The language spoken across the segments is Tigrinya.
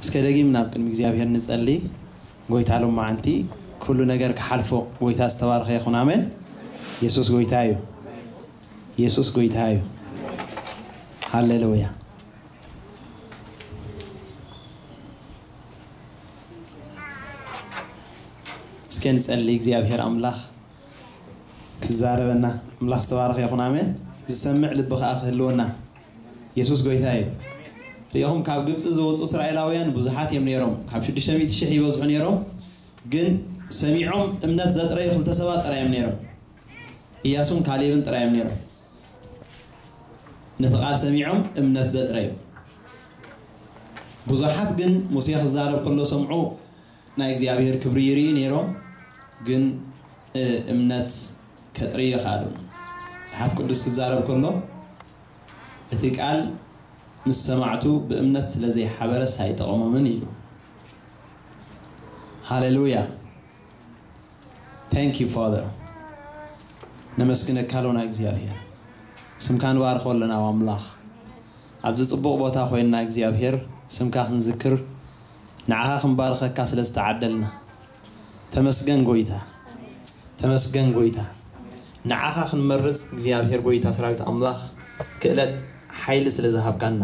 እስከ ደጊም ናብ ቅድሚ እግዚኣብሔር ንጸሊ። ጎይታ ሎማዓንቲ ኩሉ ነገር ክሓልፎ። ጎይታ ዝተባረኸ ይኹን። ኣሜን። የሱስ ጎይታ እዩ። የሱስ ጎይታ እዩ። ሃሌሉያ። እስከ ንጸሊ። እግዚኣብሔር ኣምላኽ ክዛረበና። ኣምላኽ ዝተባረኸ ይኹን። ኣሜን። ዝሰምዕ ልቢ ኸዓ ክህልወና። የሱስ ጎይታ እዩ። ሪኢኹም፣ ካብ ግብፂ ዝወፁ እስራኤላውያን ብዙሓት እዮም ነይሮም። ካብ ሽዱሽተ ሚእቲ ሽሕ ይበዝሑ ነይሮም። ግን ሰሚዖም እምነት ዘጥረዩ ክልተ ሰባት ጥራይ እዮም ነይሮም። ኢያሱን ካሌብን ጥራይ እዮም ነይሮም። ነቲ ቃል ሰሚዖም እምነት ዘጥረዩ ብዙሓት ግን ሙሴ ክዛረብ ከሎ ሰምዑ፣ ናይ እግዚኣብሔር ክብሪ ይርእዩ ነይሮም። ግን እምነት ከጥርዩ ይኽኣሉ። መጽሓፍ ቅዱስ ክዛረብ ከሎ እቲ ቃል ምስ ሰማዕቱ ብእምነት ስለ ዘይሓበረስ ኣይጠቕሞምን ኢሉ። ሃሌሉያ። Thank you, Father. ነመስግነካ ኣሎና እግዚኣብሔር። ስምካ ንባርኾ ኣለና ኣምላኽ። ኣብዚ ጽቡቕ ቦታ ኮይንና እግዚኣብሔር ስምካ ክንዝክር፣ ንዓኻ ክንባርኸካ ስለ ዝተዓደልና። ተመስገን ጎይታ። ተመስገን ጎይታ። ንዓኻ ክንመርጽ እግዚኣብሔር ጎይታ ሰራዊት ኣምላኽ ክእለት ሓይሊ ስለ ዝሃብካና።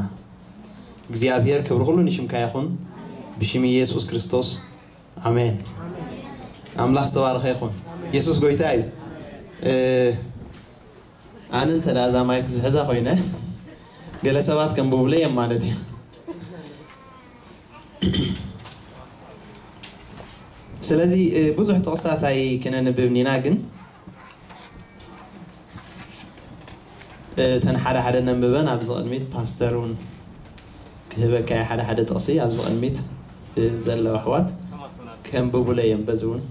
እግዚኣብሔር ክብሪ ኩሉ ንሽምካ ይኹን። ብሽም ኢየሱስ ክርስቶስ። ኣሜን። ኣምላኽ ዝተባረኸ ይኹን። የሱስ ጎይታ እዩ። ኣነ እንተ ደኣ እዛ ማይክ ዝሕዛ ኮይነ፣ ገለ ሰባት ከንብቡለይ እዮም ማለት እዩ። ስለዚ ብዙሕ ጥቕስታት ኣይክነንብብን ኢና፣ ግን እተን ሓደ ሓደ ነንብበን ኣብዚ ቅድሚት ፓስተር እውን ክህበካ እዩ ሓደ ሓደ ጥቕሲ ኣብዚ ቅድሚት ዘለዉ ኣሕዋት ከንብቡለይ እዮም። በዚ እውን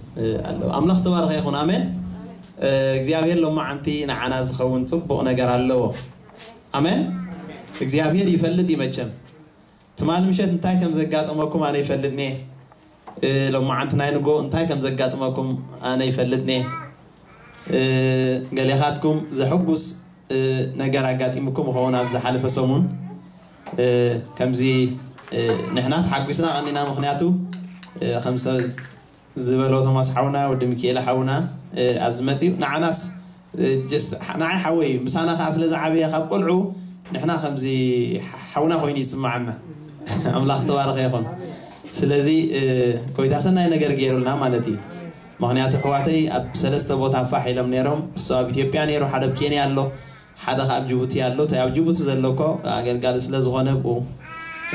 ኣለዉ። ኣምላኽ ዝተባረኸ ይኹን። ኣሜን። እግዚኣብሔር ሎማዓንቲ ንዓና ዝኸውን ጽቡቕ ነገር ኣለዎ። ኣሜን። እግዚኣብሔር ይፈልጥ እዩ መቸም። ትማሊ ምሸት እንታይ ከም ዘጋጠመኩም ኣነ ይፈልጥኒ። ሎማዓንቲ ናይ ንጎ እንታይ ከም ዘጋጠመኩም ኣነ ይፈልጥኒ። ገሌኻትኩም ዘሐጉስ ነገር ኣጋጢሙኩም ይኸውን ኣብ ዝሓለፈ ሰሙን። ከምዚ ንሕና ተሓጒስና ቀኒና፣ ምኽንያቱ ከም ዝበሎ ቶማስ ሓውና፣ ወዲ ሚካኤል ሓውና ኣብዚ መጺኡ፣ ንዓናስ ንዓይ ሓወይ እዩ፣ ምሳና ከዓ ስለ ዝዓበየ ካብ ቆልዑ ንሕና ከምዚ ሓውና ኮይኑ ይስምዓና። ኣምላኽ ዝተባረኸ ይኹን። ስለዚ ጎይታ ሰናይ ነገር ገይሩልና ማለት እዩ። ምኽንያቱ ኣሕዋተይ ኣብ ሰለስተ ቦታ ፋሕ ኢሎም ነይሮም። እሱ ኣብ ኢትዮጵያ ነይሩ፣ ሓደ ኣብ ኬንያ ኣሎ፣ ሓደ ከዓ ኣብ ጅቡቲ ኣሎ። እቲ ኣብ ጅቡቲ ዘሎ እኮ ኣገልጋሊ ስለ ዝኾነ ብኡ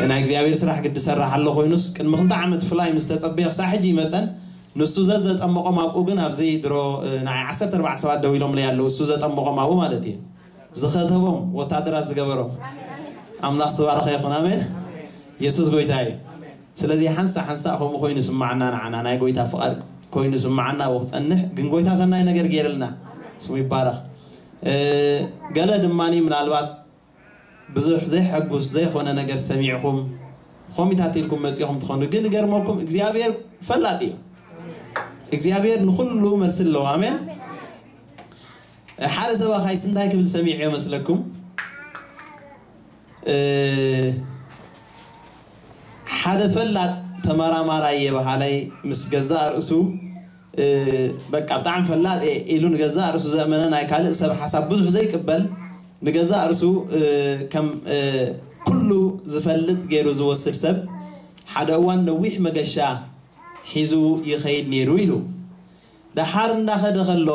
ናይ እግዚኣብሔር ስራሕ ግዲ ሰራሕ ኣሎ ኮይኑስ ቅድሚ ክልተ ዓመት ፍላይ ምስ ተጸበየ ክሳዕ ሕጂ ይመጸን። ንሱ ዘዘጠመቖም ኣብኡ ግን ኣብዚ ድሮ ናይ ዓሰርተ ኣርባዕተ ሰባት ደው ኢሎምለይ ኣለዉ። እሱ ዘጠመቖም ኣብኡ ማለት እዩ። ዝኸተቦም ወታደራት ዝገበሮም ኣምላኽ ዝተባረኸ ይኹን። ኣሜን። የሱስ ጎይታ እዩ። ስለዚ ሓንሳእ ሓንሳእ ከምኡ ኮይኑ ስማዓና፣ ንዓና ናይ ጎይታ ፍቓድ ኮይኑ ስማዓና ኣብኡ ክጸንሕ ግን ጎይታ ሰናይ ነገር ገይርልና ስሙ ይባረኽ። ገለ ድማ ምናልባት ብዙሕ ዘይሐጉስ ዘይኾነ ነገር ሰሚዕኹም ኮሚታት ኢልኩም መጺኹም ትኾኑ፣ ግን ገርመኩም እግዚኣብሔር ፈላጥ እዩ። እግዚኣብሔር ንኹሉ መልሲ ኣለዎ። ኣሜን። ሓደ ሰባኻይስ እንታይ ክብል ሰሚዕ መስለኩም? ሓደ ፈላጥ ተመራማራይ የበሃላይ ምስ ገዛእ ርእሱ በቃ ብጣዕሚ ፈላጥ እየ ኢሉ ንገዛእ ርእሱ ዘእመነ፣ ናይ ካልእ ሰብ ሓሳብ ብዙሕ ዘይቅበል፣ ንገዛእ ርእሱ ከም ኩሉ ዝፈልጥ ገይሩ ዝወስድ ሰብ ሓደ እዋን ነዊሕ መገሻ ሒዙ ይኸይድ ነይሩ ኢሉ። ደሓር እንዳኸደ ከሎ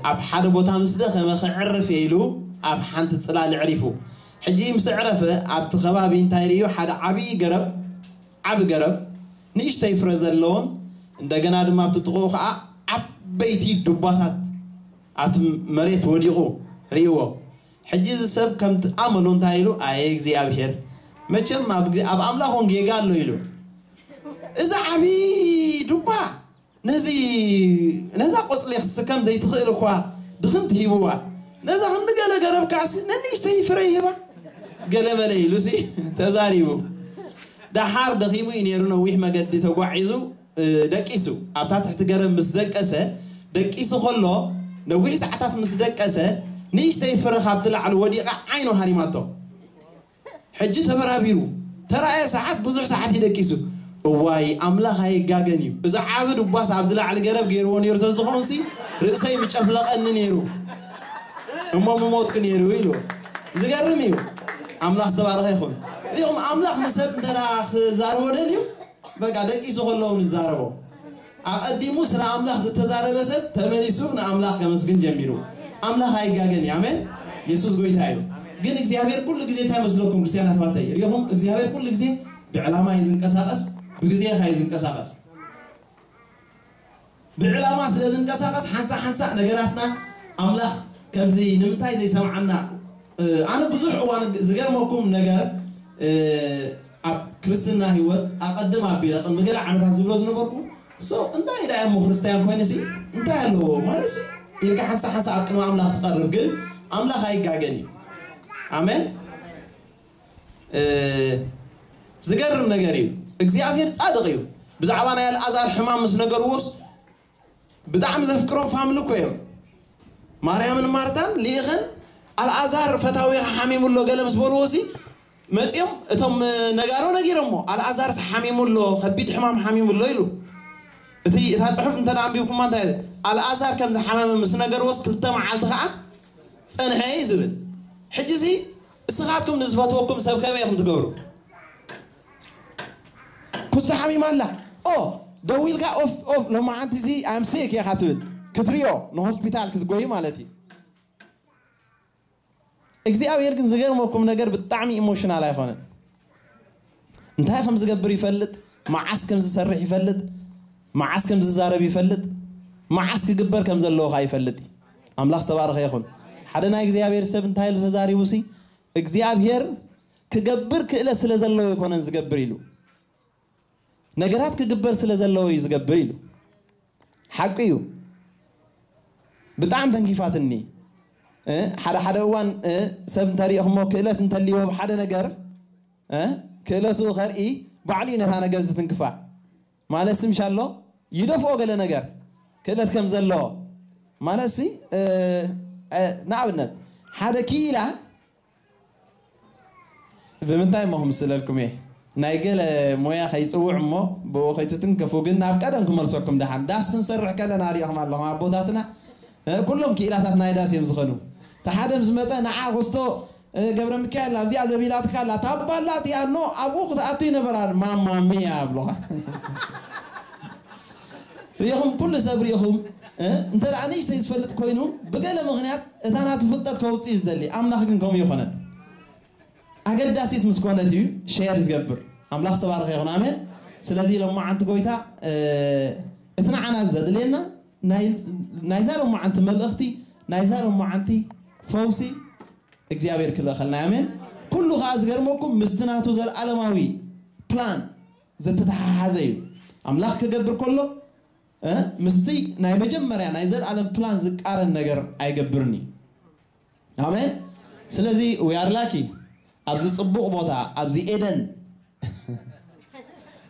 ኣብ ሓደ ቦታ ምስ ደኸመ ከዕርፍ እየ ኢሉ ኣብ ሓንቲ ጽላል ኣዕሪፉ። ሕጂ ምስ ኣዕረፈ ኣብቲ ከባቢ እንታይ ርእዩ? ሓደ ዓብዪ ገረብ፣ ዓቢ ገረብ፣ ንእሽተይ ፍረ ዘለዎን እንደገና ድማ ኣብቲ ጥቕኡ ኸዓ ዓበይቲ ዱባታት ኣብቲ መሬት ወዲቑ ርእይዎ። ሕጂ እዚ ሰብ ከምቲ ኣመሉ እንታይ ኢሉ? ኣየ እግዚኣብሔር፣ መቸም ኣብ ኣምላኾም ጌጋ ኣሎ ኢሉ። እዚ ዓብዪ ዱባ ነዚ ነዛ ቆጽሊ ክትስከም ዘይትኽእል እኳ ድኽምቲ ሂብዋ፣ ነዛ ክንዲ ገለ ገረብ ከዓሲ ነንእሽተይ ፍረ ይህባ ገለ መለ ኢሉሲ ተዛሪቡ። ደሓር ደኺሙ እዩ ነይሩ፣ ነዊሕ መገዲ ተጓዒዙ ደቂሱ። ኣብታ ትሕቲ ገረብ ምስ ደቀሰ፣ ደቂሱ ከሎ ነዊሕ ሰዓታት ምስ ደቀሰ ንእሽተይ ፍረ ካብቲ ላዕሊ ወዲቓ ዓይኑ ሃሪማቶ። ሕጂ ተበራቢሩ ተራእየ ሰዓት ብዙሕ ሰዓት እዩ ደቂሱ። እዋይ ኣምላኽ ኣይጋገን እዩ። እዚ ዓቢ ድባስ ኣብዚ ላዕሊ ገረብ ገይርዎ ነይሩ ተዝኾንሲ ርእሰይ ምጨፍለቐኒ ነይሩ። እሞ ምሞትኩ ነይሩ ኢሉ። ዝገርም እዩ። ኣምላኽ ዝተባረኸ ይኹን። ሪኹም ኣምላኽ ንሰብ እንተ ክዛረቦ ደልዩ በቃ ደቂሱ ከለዉ ንዛረቦ። ኣቐዲሙ ስለ ኣምላኽ ዝተዛረበ ሰብ ተመሊሱ ንኣምላኽ ከመስግን ጀሚሩ። ኣምላኽ ኣይጋገን እዩ። ኣሜን። የሱስ ጎይታ እዩ። ግን እግዚኣብሔር ኩሉ ግዜ እንታይ መስለኩም ክርስትያን ኣሕዋተይ? ሪኹም እግዚኣብሔር ኩሉ ግዜ ብዕላማ እዩ ዝንቀሳቐስ፣ ብግዜ ኸ እዩ ዝንቀሳቐስ። ብዕላማ ስለ ዝንቀሳቐስ ሓንሳእ ሓንሳእ ነገራትና ኣምላኽ ከምዚ ንምንታይ ዘይሰምዓና? ኣነ ብዙሕ እዋን ዝገርመኩም ነገር ኣብ ክርስትና ህይወት ኣቐድም ኣቢለ ቅድሚ ገለ ዓመታት ዝብሎ ዝነበርኩ፣ እንታይ ኢዳ እሞ ክርስትያን ኮይነ ሲ እንታይ ኣለዎ ማለት ሲ ኢልካ ሓንሳ ሓንሳ ኣብ ቅድሚ ኣምላኽ ትቐርብ። ግን ኣምላኽ ኣይጋገን እዩ። ኣሜን። ዝገርም ነገር እዩ። እግዚኣብሔር ጻድቕ እዩ። ብዛዕባ ናይ ኣልኣዛር ሕማም ምስ ነገርዎስ ብጣዕሚ ዘፍቅሮም ፋምሊ እኮ እዮም። ማርያምን ማርታን ልኢኸን ኣልኣዛር ፈታዊኻ ሓሚሙ ኣሎ ገለ ምስ በልዎ ሲ መፂኦም እቶም ነጋዶ ነጊሮሞ ኣልኣዛርስ ሓሚሙ ኣሎ፣ ከቢድ ሕማም ሓሚሙ ኣሎ ኢሉ። እቲ እታ ፅሑፍ እንተ ኣንቢብኩማ እንታይ ኣልኣዛር ከም ዝሓመመ ምስ ነገርዎስ ክልተ መዓልቲ ከዓ ፀንሐ እዩ ዝብል። ሕጂ ሲ እስኻትኩም ንዝፈትወኩም ሰብ ከመይ ኢኹም ትገብሩ? ኩስቶ ሓሚማ ኣላ። ኦ ደዊልካ ኦፍ ኦፍ ሎማዓንቲ እዚ ኣም ሴክ ኢኻ ትብል ክትሪኦ ንሆስፒታል ክትጎይ ማለት እዩ። እግዚኣብሔር ግን ዝገርመኩም ነገር ብጣዕሚ ኢሞሽናል ኣይኮነን። እንታይ ከም ዝገብር ይፈልጥ፣ መዓስ ከም ዝሰርሕ ይፈልጥ፣ መዓስ ከም ዝዛረብ ይፈልጥ፣ መዓስ ክግበር ከም ዘለዎ ከዓ ይፈልጥ እዩ። ኣምላኽ ዝተባረኸ ይኹን። ሓደ ናይ እግዚኣብሔር ሰብ እንታይ ኢሉ ተዛሪቡ ሲ እግዚኣብሔር ክገብር ክእለት ስለ ዘለዎ ኣይኮነን ዝገብር ኢሉ፣ ነገራት ክግበር ስለ ዘለዎ እዩ ዝገብር ኢሉ። ሓቂ እዩ። ብጣዕሚ ተንኪፋትኒ። እ፣ ሓደ ሓደ እዋን እ፣ ሰብ እንተሪእኹሞ ክእለት እንተልዎ ብሓደ ነገር እ፣ ክእለቱ ከርኢ ባዕሉ እዩ ነታ ነገር ዝትንክፋ። ማለት ስምሻ ኣሎ ይደፍኦ ገለ ነገር ክእለት ከም ዘለዎ ማለት ሲ እ፣ እ፣ ንኣብነት ሓደ ክኢላ ብምንታይ እሞ ክምስለልኩም እየ? ናይ ገለ ሞያ ከይጽውዕ እሞ ብኡ ከይትትንከፉ፣ ግን ናብ ቀደም ክመልሰኩም። ደሓን ዳስ ክንሰርሕ ከለና ሪእኹም ኣለኹም ኣቦታትና፣ እ፣ ኩሎም ክኢላታት ናይ ዳስ እዮም ዝኾኑ። እቲ ሓደ ምስ መጸ ንዓ ክስቶ፣ እ፣ ገብረ ሚካኤል ኣብዚኣ ዘቢላትካ ኣላ፣ ታባላ እቲኣ እኖ ኣብኡ ክትኣቱ ይነበራ ማማ ሚያ ኣብሎኻ። ሪኢኹም፣ ኩሉ ሰብ ሪኢኹም፣ እ፣ እንተ ደኣ ንእሽተይ ዝፈልጥ ኮይኑ ብገለ ምኽንያት እታ ናቱ ፍልጠት ከውጽእ እዩ ዝደሊ። ኣምላኽ ግን ከምኡ ይኾነን። ኣገዳሲት ምስ ኮነት እዩ ሸር ዝገብር። ኣምላኽ ዝተባረኸ ይኹን። ኣሜን። ስለዚ ሎማዓንቲ ጎይታ፣ እ፣ እቲ ንዓና ዘድልየና ናይ፣ ናይዛ ሎማዓንቲ መልእኽቲ፣ ናይዛ ሎማዓንቲ ፈውሲ እግዚኣብሔር ክልእኸልና። ኣሜን። ኩሉ ኸዓ ዝገርመኩም ምስቲ ናቱ ዘለዓለማዊ ፕላን ዘተተሓሓዘ እዩ። ኣምላኽ ክገብር ከሎ፣ እ፣ ምስቲ ናይ መጀመርያ ናይ ዘለዓለም ፕላን ዝቃረን ነገር ኣይገብርን እዩ። ኣሜን። ስለዚ we are lucky ኣብዚ ጽቡቕ ቦታ፣ ኣብዚ ኤደን፣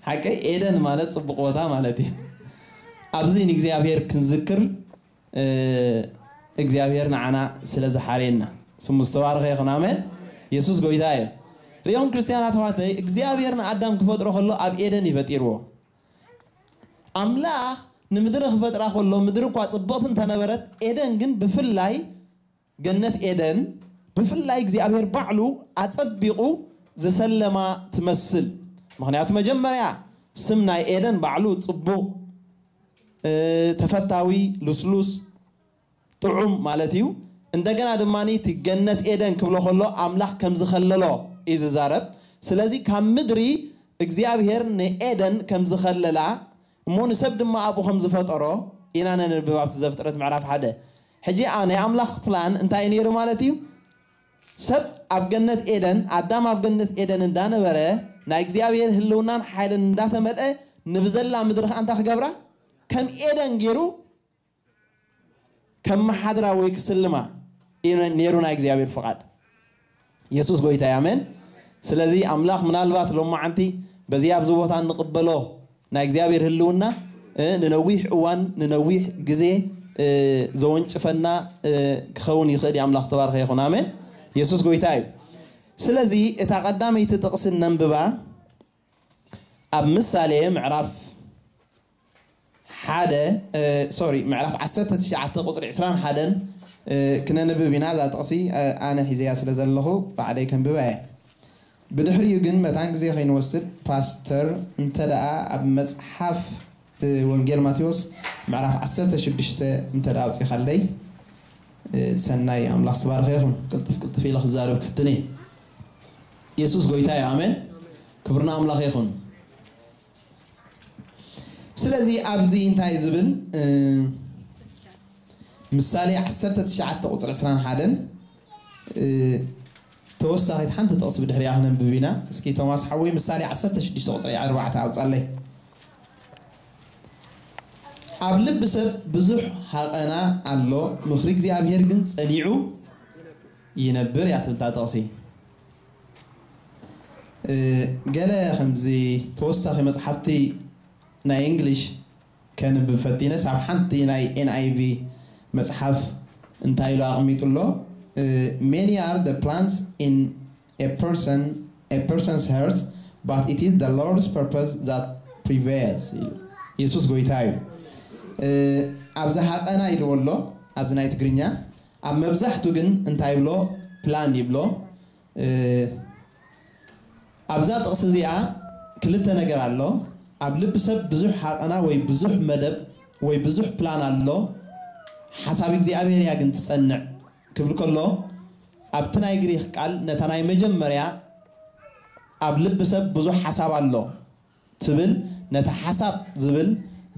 ሓቀይ ኤደን ማለት ጽቡቕ ቦታ ማለት እዩ። ኣብዚ ንእግዚኣብሔር ክንዝክር፣ እ፣ እግዚኣብሔር ንዓና ስለ ዝሓርየና ስሙ ዝተባረኸ ይኹን። ኣሜን። የሱስ ጎይታ እዩ። ሪኦም ክርስትያናት ኣሕዋተይ፣ እግዚኣብሔር ንኣዳም ክፈጥሮ ከሎ ኣብ ኤደን እዩ ፈጢርዎ። ኣምላኽ ንምድሪ ክፈጥራ ከሎ ምድሪ እኳ ጽብቕቲ እንተነበረት፣ ኤደን ግን ብፍላይ፣ ገነት ኤደን ብፍላይ እግዚኣብሔር ባዕሉ ኣጸቢቑ ዝሰለማ ትመስል። ምኽንያቱ መጀመርያ ስም ናይ ኤደን ባዕሉ ጽቡቕ፣ እ፣ ተፈታዊ፣ ልስሉስ፣ ጥዑም ማለት እዩ። እንደገና ድማ እቲ ገነት ኤደን ክብሎ ከሎ ኣምላኽ ከም ዝኸለሎ እዩ ዝዛረብ። ስለዚ ካብ ምድሪ እግዚኣብሔር ንኤደን ከም ዝኸለላ እሞ ንሰብ ድማ ኣብኡ ከም ዝፈጠሮ ኢና ነንብብ ኣብቲ ዘፍጥረት ምዕራፍ ሓደ። ሕጂ ኣ-፣ ናይ ኣምላኽ ፕላን እንታይ እዩ ነይሩ ማለት እዩ? ሰብ ኣብ ገነት ኤደን፣ ኣዳም ኣብ ገነት ኤደን እንዳነበረ ናይ እግዚኣብሔር ህልውናን ሓይልን እንዳተመልአ ንብዘላ ምድሪ ከዓ እንታይ ክገብራ? ከም ኤደን ገይሩ ከመሓድራ ወይ ክስልማ እዩ ነይሩ ናይ እግዚኣብሔር ፍቓድ። የሱስ ጎይታ እዩ። ኣሜን። ስለዚ ኣምላኽ ምናልባት ሎማዓንቲ በዚ ኣብዚ ቦታ እንቕበሎ ናይ እግዚኣብሔር ህልውና፣ እ፣ ንነዊሕ እዋን፣ ንነዊሕ ግዜ፣ እ፣ ዘወንጭፈና፣ እ፣ ክኸውን ይኽእል እዩ። ኣምላኽ ዝተባረኸ ይኹን። ኣሜን። የሱስ ጎይታ እዩ። ስለዚ እታ ቀዳመይቲ ጥቕሲ ነንብባ። ኣብ ምሳሌ ምዕራፍ ሓደ ሶሪ ምዕራፍ ዓሰርተ ትሽዓተ ቁፅሪ ዕስራን ሓደን ክነንብብ ኢና። እዛ ጥቕሲ ኣነ ሒዘያ ስለ ዘለኹ ባዕለይ ከንብባ እየ። ብድሕሪኡ ግን መታን ግዜ ከይንወስድ ፓስተር እንተ ደኣ ኣብ መፅሓፍ ወንጌል ማቴዎስ ምዕራፍ ዓሰርተ ሽዱሽተ እንተ ደኣ ኣውፂኻለይ ሰናይ። ኣምላኽ ዝተባረኸ ይኹን። ቅልጥፍ ቅልጥፍ ኢለ ክዛረብ ክፍትን እየ። የሱስ ጎይታ እዩ። ኣሜን። ክብርና ኣምላኽ ይኹን። ስለዚ ኣብዚ እንታይ ዝብል ምሳሌ ዓሰርተ ትሽዓተ ቁፅሪ ዕስራን ሓደን ተወሳኺት ሓንቲ ጥቕሲ ብድሕሪኣ ክነንብብ ኢና። እስኪ ቶማስ ሓወይ ምሳሌ ዓሰርተ ሽዱሽተ ቁፅሪ ኣርባዕተ ኣውፃለይ። ኣብ ልቢ ሰብ ብዙሕ ሃቐና ኣሎ፣ ምኽሪ እግዚኣብሔር ግን ጸኒዑ ይነብር እያ ትብል እታ ጥቕሲ። ገለ ከምዚ ተወሳኺ መጽሓፍቲ ናይ እንግሊሽ ከንብብ ፈቲነስ ኣብ ሓንቲ ናይ ኤንኣይቪ መጽሓፍ እንታይ ኢሉ ኣቕሚጡ ኣሎ? Many are the plans in a person a person's heart, but it is the Lord's purpose that prevails. ኢሉ። የሱስ ጎይታ እዩ። ኣብዚ ሃቐና ኢልዎ ኣሎ ኣብዚ ናይ ትግርኛ። ኣብ መብዛሕቱ ግን እንታይ ይብሎ? ፕላን ይብሎ። ኣብዛ ጥቕሲ እዚኣ ክልተ ነገር ኣሎ። ኣብ ልቢ ሰብ ብዙሕ ሃቐና ወይ ብዙሕ መደብ ወይ ብዙሕ ፕላን ኣሎ፣ ሓሳብ እግዚኣብሔር እያ ግን ትጸንዕ ክብል ከሎ፣ ኣብቲ ናይ ግሪክ ቃል ነታ ናይ መጀመርያ ኣብ ልቢ ሰብ ብዙሕ ሓሳብ ኣሎ ትብል፣ ነቲ ሓሳብ ዝብል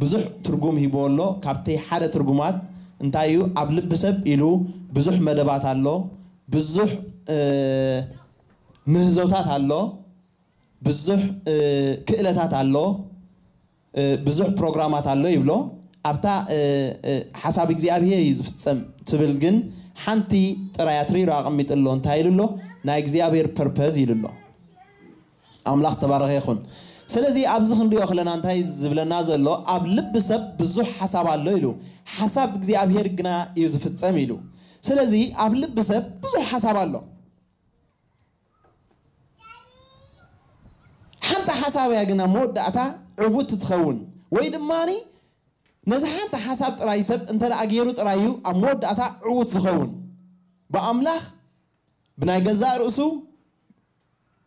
ብዙሕ ትርጉም ሂብዎ ኣሎ። ካብቲ ሓደ ትርጉማት እንታይ እዩ? ኣብ ልቢ ሰብ ኢሉ ብዙሕ መደባት ኣሎ፣ ብዙሕ ምህዞታት ኣሎ፣ ብዙሕ ክእለታት ኣሎ፣ ብዙሕ ፕሮግራማት ኣሎ ይብሎ። ኣብታ ሓሳብ እግዚኣብሔር እዩ ዝፍጸም ትብል ግን ሓንቲ ጥራይ ኣትሪሩ ኣቐሚጡ ኣሎ። እንታይ ኢሉ ኣሎ? ናይ እግዚኣብሔር ፐርፐዝ ኢሉ ኣሎ። ኣምላኽ ዝተባረኸ ይኹን። ስለዚ ኣብዚ ክንሪኦ ከለና እንታይ ዝብለና ዘሎ? ኣብ ልቢ ሰብ ብዙሕ ሓሳብ ኣሎ ኢሉ። ሓሳብ እግዚኣብሔር ግና እዩ ዝፍጸም ኢሉ። ስለዚ ኣብ ልቢ ሰብ ብዙሕ ሓሳብ ኣሎ። ሓንቲ ሓሳብ እያ ግን ኣብ መወዳእታ ዕውት ትኸውን፣ ወይ ድማ ነዚ ሓንቲ ሓሳብ ጥራይ ሰብ እንተ ደኣ ገይሩ ጥራይ እዩ ኣብ መወዳእታ ዕውት ዝኸውን። ብኣምላኽ ብናይ ገዛእ ርእሱ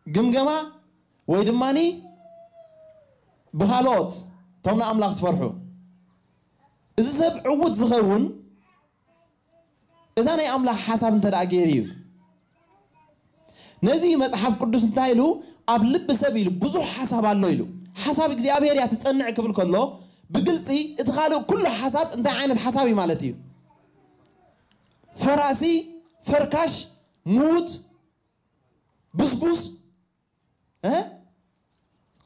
ግምገማ ወይ ድማ ብኻልኦት እቶም ንኣምላኽ ዝፈርሑ እዚ ሰብ ዕውት ዝኸውን እዛ ናይ ኣምላኽ ሓሳብ እንተ ደኣ ገይሩ እዩ። ነዚ መጽሓፍ ቅዱስ እንታይ ኢሉ? ኣብ ልቢ ሰብ ኢሉ ብዙሕ ሓሳብ ኣሎ ኢሉ። ሓሳብ እግዚኣብሔር እያ ትጸንዕ ክብል ከሎ ብግልጺ እቲ ካልእ ኩሉ ሓሳብ እንታይ ዓይነት ሓሳብ እዩ ማለት እዩ? ፈራሲ፣ ፈርካሽ፣ ምዉት፣ ብስቡስ እ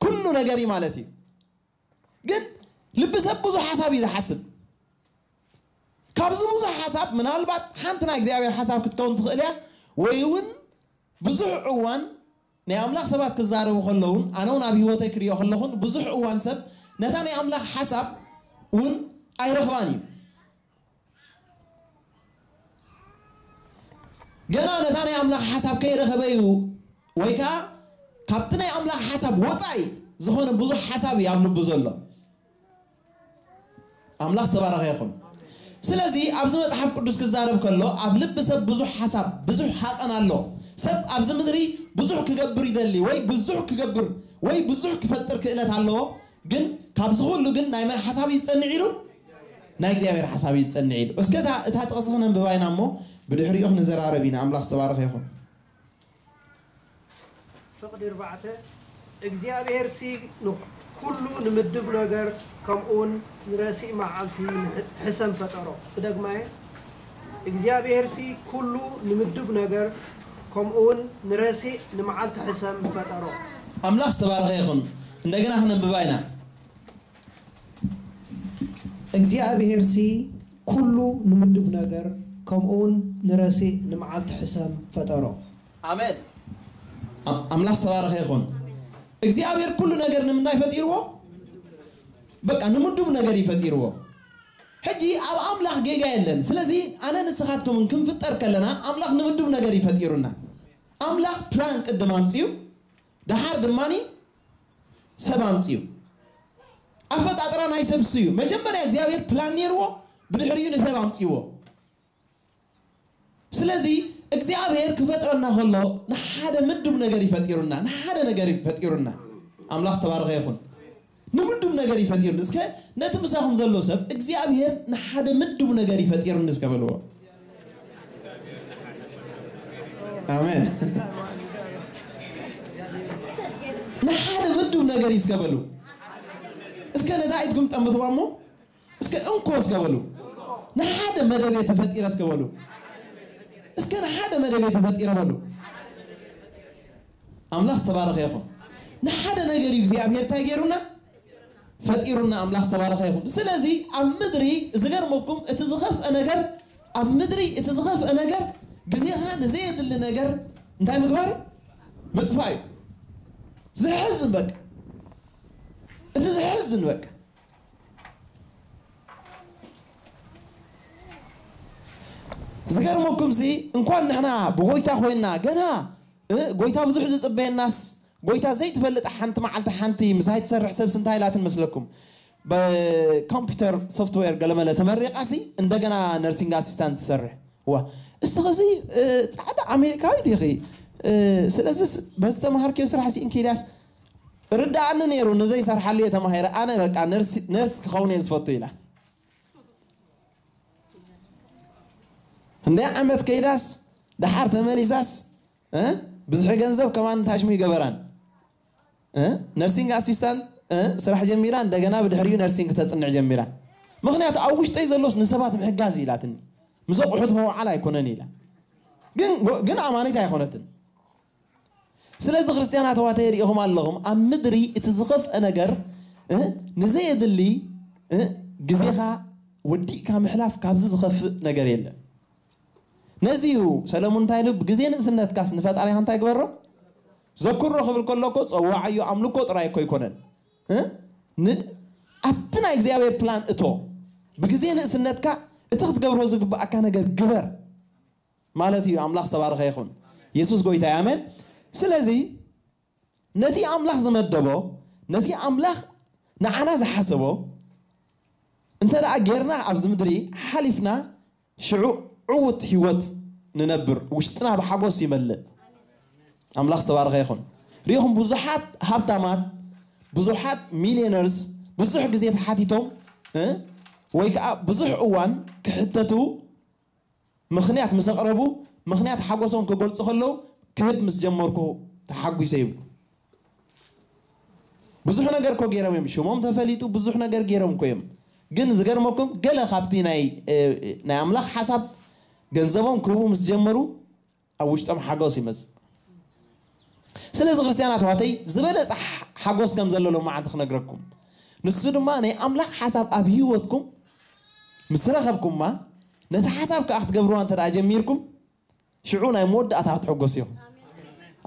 ኩሉ ነገር እዩ ማለት እዩ። ግን ልቢ ሰብ ብዙሕ ሓሳብ እዩ ዝሓስብ። ካብዚ ብዙሕ ሓሳብ ምናልባት ሓንቲ ናይ እግዚኣብሔር ሓሳብ ክትከውን ትኽእል እያ፣ ወይ እውን ብዙሕ እዋን ናይ ኣምላኽ ሰባት ክዛረቡ ከለውን ኣነ እውን ኣብ ህይወተይ ክሪኦ ከለኹን ብዙሕ እዋን ሰብ ነታ ናይ ኣምላኽ ሓሳብ እውን ኣይረኽባን እዩ። ገና ነታ ናይ ኣምላኽ ሓሳብ ከይረኸበ እዩ፣ ወይ ከዓ ካብቲ ናይ ኣምላኽ ሓሳብ ወፃኢ ዝኾነ ብዙሕ ሓሳብ እዩ ኣብ ልቡ ዘሎ። ኣምላኽ ዝተባረኸ ይኹን። ስለዚ ኣብዚ መፅሓፍ ቅዱስ ክዛረብ ከሎ ኣብ ልቢ ሰብ ብዙሕ ሓሳብ ብዙሕ ሃቐን ኣሎ። ሰብ ኣብዚ ምድሪ ብዙሕ ክገብር ይደሊ ወይ ብዙሕ ክገብር ወይ ብዙሕ ክፈጥር ክእለት ኣለዎ። ግን ካብዚ ኩሉ ግን ናይ መን ሓሳብ እዩ ዝፀንዕ ኢሉ? ናይ እግዚኣብሔር ሓሳብ እዩ ዝጸንዕ ኢሉ። እስከ እታ እታ ጥቕሲ ክነንብባ ኢና እሞ ብድሕሪኡ ክንዘራረብ ኢና። ኣምላኽ ዝተባረኸ ይኹን። ፍቕዲ ኣርባዕተ እግዚኣብሔር ሲ ንኩሉ ንምድብ ነገር ከምኡውን ንረሲእ መዓልቲ ንሕ- ሕሰም ፈጠሮ። ክደግማየ እግዚኣብሔር ሲ ኩሉ ንምድብ ነገር ከምኡውን ንረሲእ ንመዓልቲ ሕሰም ፈጠሮ። ኣምላኽ ዝተባረኸ ይኹን። እንደገና ክነንብባ ኢና። እግዚኣብሔር ሲ ኩሉ ንምድብ ነገር ከምኡውን ንረሲእ ንመዓልቲ ሕሰም ፈጠሮ። ኣሜን። ኣም- ኣምላኽ ዝተባረኸ ይኹን። እግዚኣብሔር ኩሉ ነገር ንምንታይ ፈጢርዎ? በቃ ንምዱብ ነገር እዩ ፈጢርዎ። ሕጂ ኣብ ኣምላኽ ጌጋ የለን። ስለዚ ኣነ ንስኻትኩምን ክንፍጠር ከለና ኣምላኽ ንምዱብ ነገር እዩ ፈጢሩና። ኣምላኽ ፕላን ቅድም ኣምፅኡ፣ ደሓር ድማኒ ሰብ ኣምፅኡ። ኣፈጣጥራ ናይ ሰብ እሱ እዩ። መጀመርያ እግዚኣብሔር ፕላን ነይርዎ፣ ብድሕሪኡ ንሰብ ኣምፅዎ። ስለዚ እግዚኣብሔር ክፈጥረና ከሎ ንሓደ ምዱብ ነገር ይፈጢሩና፣ ንሓደ ነገር ይፈጢሩና። ኣምላኽ ዝተባረኸ ይኹን። ንምዱብ ነገር ይፈጢሩና። እስከ ነቲ ምሳኹም ዘሎ ሰብ እግዚኣብሔር ንሓደ ምዱብ ነገር ይፈጢሩኒ እስከ በልዎ። ኣሜን። ንሓደ ምዱብ ነገር እዩ እስከ በሉ። እስከ ነታ ኢድኩም ጠምትዋ እሞ እስከ እንኮ እስከ በሉ። ንሓደ መደብ እየ ተፈጢረ እስከ በሉ። እስከ ንሓደ መደብ እየ ተፈጢረ በሉ። ኣምላኽ ዝተባረኸ ይኹን። ንሓደ ነገር እዩ እግዚኣብሔር እንታይ ገይሩና? ፈጢሩና። ኣምላኽ ዝተባረኸ ይኹን። ስለዚ ኣብ ምድሪ ዝገርመኩም እቲ ዝኸፍአ ነገር፣ ኣብ ምድሪ እቲ ዝኸፍአ ነገር ግዜኻ ንዘየድሊ ነገር እንታይ ምግባር? ምጥፋእ እዩ። ዘሕዝን በቃ። እቲ ዘሕዝን በቃ። ዝገርመኩም ሲ እንኳን ንሕና ብጎይታ ኮይንና ገና እ፣ ጎይታ ብዙሕ ዝጽበየናስ ጎይታ ዘይትፈልጥ ሓንቲ መዓልቲ ሓንቲ ምሳይ ትሰርሕ ሰብስ እንታይ ኢላትን መስለኩም? ብኮምፒውተር ሶፍትዌር ገለመለ ተመሪቓ ሲ እንደገና ነርሲንግ ኣሲስታንት ትሰርሕ። ዋ፣ እስኺ ሲ እ፣ ጻዕዳ ኣሜሪካዊት ኢኺ። እ፣ ስለዚስ በዚ ተማሃርክዮ ስራሕ ሲ እንክኢልያስ ርዳኣኒ ነይሩ ንዘይሰርሓሉ እየ ተማሂረ። ኣነ በቃ ነርሲ ነርስ ክኸውን እየ ዝፈቱ ኢላ። እንደ ዓመት ከይዳስ ደሓር ተመሊሳስ እ፣ ብዙሕ ገንዘብ ከማን ታሽሙ ይገበራን እ፣ ነርሲንግ ኣሲስታንት እ፣ ስራሕ ጀሚራ። እንደገና ብድሕሪኡ ነርሲንግ ተጽንዕ ጀሚራ። ምኽንያቱ ኣብ ውሽጠይ ዘሎስ ንሰባት ምሕጋዝ እዩ ኢላትኒ። ምስ ኣቑሑት መውዓል ኣይኮነን ኢላ። ግን ግን ኣማኒት ኣይኮነትን። ስለዚ ክርስትያናት ኣሕዋተይ ሪኢኹም ኣለኹም፣ ኣብ ምድሪ እቲ ዝኸፍአ ነገር እ፣ ንዘየድሊ እ፣ ግዜኻ ወዲእካ ምሕላፍ ካብዚ ዝኸፍእ ነገር የለን። ነዚ እዩ ሰለሙን እንታይ ኢሉ፣ ብግዜ ንእስነትካስ ንፈጣሪኻ እንታይ ግበሮ? ዘክሮ ክብል ከሎ እኮ ጸዋዓዮ ኣምልኮ ጥራይ እኮ ኣይኮነን እ፣ ን ኣብቲ ናይ እግዚኣብሔር ፕላን እቶ። ብግዜ ንእስነትካ እቲ ክትገብሮ ዝግብኣካ ነገር ግበር ማለት እዩ። ኣምላኽ ዝተባረኸ ይኹን። የሱስ ጎይታ እዩ። ኣሜን። ስለዚ ነቲ ኣምላኽ ዝመደቦ፣ ነቲ ኣምላኽ ንዓና ዝሓሰቦ እንተ ደኣ ጌርና ኣብዚ ምድሪ ሓሊፍና ሽዑ ዕዉት ህይወት ንነብር፣ ውሽጥና ብሓጎስ ይመልእ። ኣምላኽ ዝተባረኸ ይኹን። ሪኢኹም ብዙሓት ሃብታማት፣ ብዙሓት ሚልዮነርስ ብዙሕ ግዜ ተሓቲቶም እ፣ ወይ ከዓ ብዙሕ እዋን ክሕተቱ ምኽንያት ምስ ኣቕረቡ፣ ምኽንያት ሓጎሶም ክገልጹ ከለዉ ክህብ ምስ ጀመርኩ ተሓጒሰ ይብሉ። ብዙሕ ነገር እኮ ገይሮም እዮም፣ ሽሞም ተፈሊጡ ብዙሕ ነገር ገይሮም እኮ እዮም። ግን ዝገርመኩም ገለ ካብቲ ናይ ናይ ኣምላኽ ሓሳብ ገንዘቦም ክህቡ ምስ ጀመሩ ኣብ ውሽጦም ሓጎስ ይመጽእ። ስለዚ ክርስትያናት ኣሕዋተይ ዝበለጸ ሓጎስ ከም ዘሎ ሎማዓንቲ ክነግረኩም፣ ንሱ ድማ ናይ ኣምላኽ ሓሳብ ኣብ ህይወትኩም ምስ ረኸብኩማ፣ ነቲ ሓሳብ ከኣ ክትገብርዋ እንተ ደኣ ጀሚርኩም ሽዑ ናይ መወዳእታ ክትሕጎስ ኢኹም።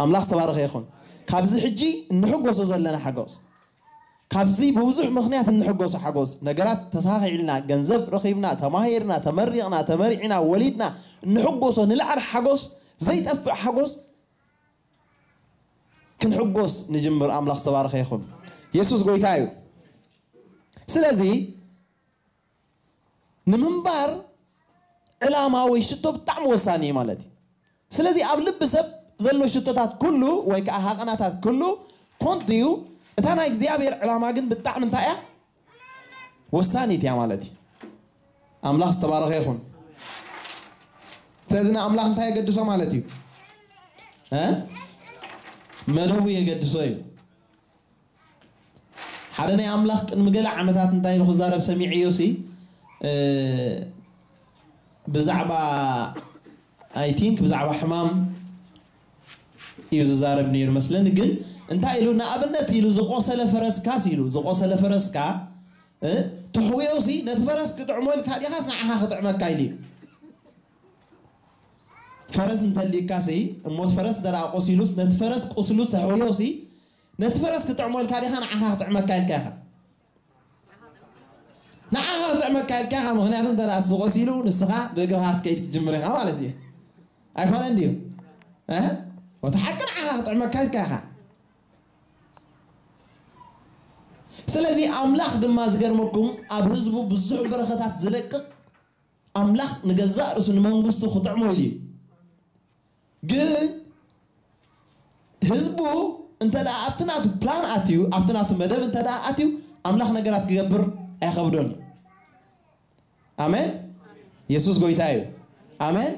ኣምላኽ ዝተባረኸ ይኹን። ካብዚ ሕጂ እንሕጎሶ ዘለና ሓጎስ፣ ካብዚ ብብዙሕ ምኽንያት እንሕጎሶ ሓጎስ፣ ነገራት ተሳኺዕልና፣ ገንዘብ ረኺብና፣ ተማሂርና፣ ተመሪቕና፣ ተመሪዕና፣ ወሊድና፣ እንሕጎሶ ንላዕሊ ሓጎስ፣ ዘይጠፍእ ሓጎስ ክንሕጎስ ንጅምር። ኣምላኽ ዝተባረኸ ይኹን። የሱስ ጎይታ እዩ። ስለዚ ንምንባር ዕላማ ወይ ሽቶ ብጣዕሚ ወሳኒ እዩ ማለት እዩ። ስለዚ ኣብ ልቢ ሰብ ዘሎ ሽቶታት ኩሉ ወይ ከዓ ሃቐናታት ኩሉ ኮንቱ እዩ። እታ ናይ እግዚኣብሔር ዕላማ ግን ብጣዕሚ እንታይ እያ? ወሳኒት እያ ማለት እዩ። ኣምላኽ ዝተባረኸ ይኹን። ስለዚ ንኣምላኽ እንታይ የገድሶ ማለት እዩ? እ? መደቡ የገድሶ እዩ። ሓደ ናይ ኣምላኽ ቅድሚ ገለ ዓመታት እንታይ ኢሉ ክዛረብ ሰሚዐዮ ሲ፣ እ፣ ብዛዕባ፣ I think ብዛዕባ ሕማም እዩ ዝዛረብ ነይሩ መስለኒ። ግን እንታይ ኢሉ፣ ንኣብነት ኢሉ ዝቆሰለ ፈረስካስ ኢሉ፣ ዝቆሰለ ፈረስካ እ፣ ትሕውዮ ሲ ነቲ ፈረስ ክጥዕሞ ኢልካ ዲኻስ ንዓኻ ክጥዕመካ ኢሉ እዩ? ፈረስ እንተሊካ ሲ፣ እሞት ፈረስ እንተ ደኣ ቆሲሉስ ነቲ ፈረስ ቁስሉ ተሕውዮ ሲ ነቲ ፈረስ ክጥዕሞ ኢልካ ዲኻ ንዓኻ ክጥዕመካ ኢልካ ኢኻ? ንዓኻ ክጥዕመካ ኢልካ ኢኻ። ምኽንያቱ እንተ ደኣ እሱ ቆሲሉ ንስኻ ብእግርኻ ክትከይድ ክትጅምር ኢኻ ማለት እዩ። ኣይኮነን ድዩ? እ? ወቲ ሓቂ ንዓኻ ክጥዕመካ ኢልካ ኢኻ። ስለዚ ኣምላኽ ድማ ዝገርመኩም ኣብ ህዝቡ ብዙሕ በረኸታት ዝለቅቕ ኣምላኽ ንገዛእ ርእሱ ንመንግስቱ ክጥዕሞ ኢሉ እዩ። ግን ህዝቡ እንተ ደኣ ኣብቲ ናቱ ፕላን ኣትዩ ኣብቲ ናቱ መደብ እንተ ደኣ ኣትዩ ኣምላኽ ነገራት ክገብር ኣይኸብዶን። ኣሜን። የሱስ ጎይታ እዩ። ኣሜን።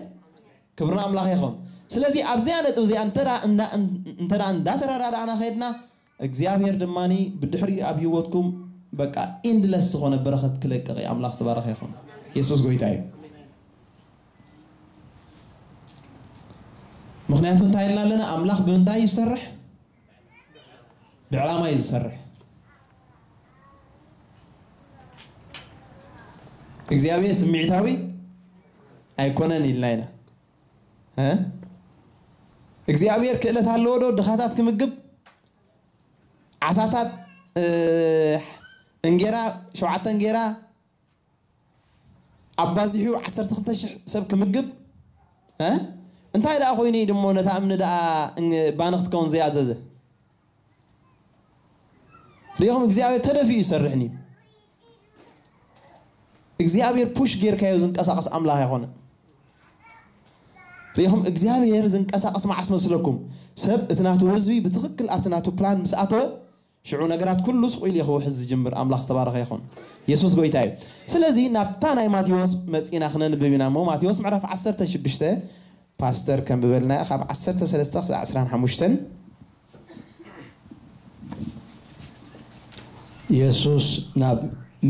ክብሪ ንኣምላኽ ይኹን። ስለዚ ኣብዚኣ ነጥብ እዚኣ እንተ ደኣ እንዳ- እንተ ደኣ እንዳተረዳዳእና ከድና እግዚኣብሔር ድማ ብድሕሪ ኣብ ህይወትኩም በቃ ኢንድለስ ዝኾነ በረኸት ክለቅቕ እዩ። ኣምላኽ ዝተባረኸ ይኹን። የሱስ ጎይታ እዩ። ምኽንያቱ እንታይ ኢልና ኣለና? ኣምላኽ ብምንታይ እዩ ዝሰርሕ? ብዕላማ እዩ ዝሰርሕ። እግዚኣብሔር ስምዒታዊ ኣይኮነን ኢልና ኢና። እ? እግዚኣብሔር ክእለት ኣለዎ ዶ ድኻታት ክምግብ? ዓሳታት፣ እ፣ እንጌራ፣ ሸውዓተ እንጌራ ኣባዚሑ ዓሰርተ ክልተ ሽሕ ሰብ ክምግብ? እ? እንታይ ደኣ ኮይኑ እዩ ድሞ ነታ እምኒ ደኣ እን- ባኒ ክትከውን ዘያዘዘ? ሪኢኹም እግዚኣብሔር ተደፊኡ ይሰርሕን እዩ። እግዚኣብሔር ፑሽ ጌርካዮ ዝንቀሳቐስ ኣምላኽ ኣይኮነን። ሪኢኹም እግዚኣብሔር ዝንቀሳቐስ መዓስ መስለኩም? ሰብ እቲ ናቱ ህዝቢ ብትኽክል ኣብቲ ናቱ ፕላን ምስ ኣተወ ሽዑ ነገራት ኩሉ ስቕ ኢሉ እዩ ክውሕዝ ዝጅምር። ኣምላኽ ዝተባረኸ ይኹን። የሱስ ጎይታ እዩ። ስለዚ ናብታ ናይ ማቴዎስ መጺና ክነንብብ ኢና እሞ ማቴዎስ ምዕራፍ ዓሰርተ ሽዱሽተ ፓስተር ከንብበልና እዩ ካብ ዓሰርተ ሰለስተ ክሳዕ ዕስራን ሓሙሽተን። የሱስ ናብ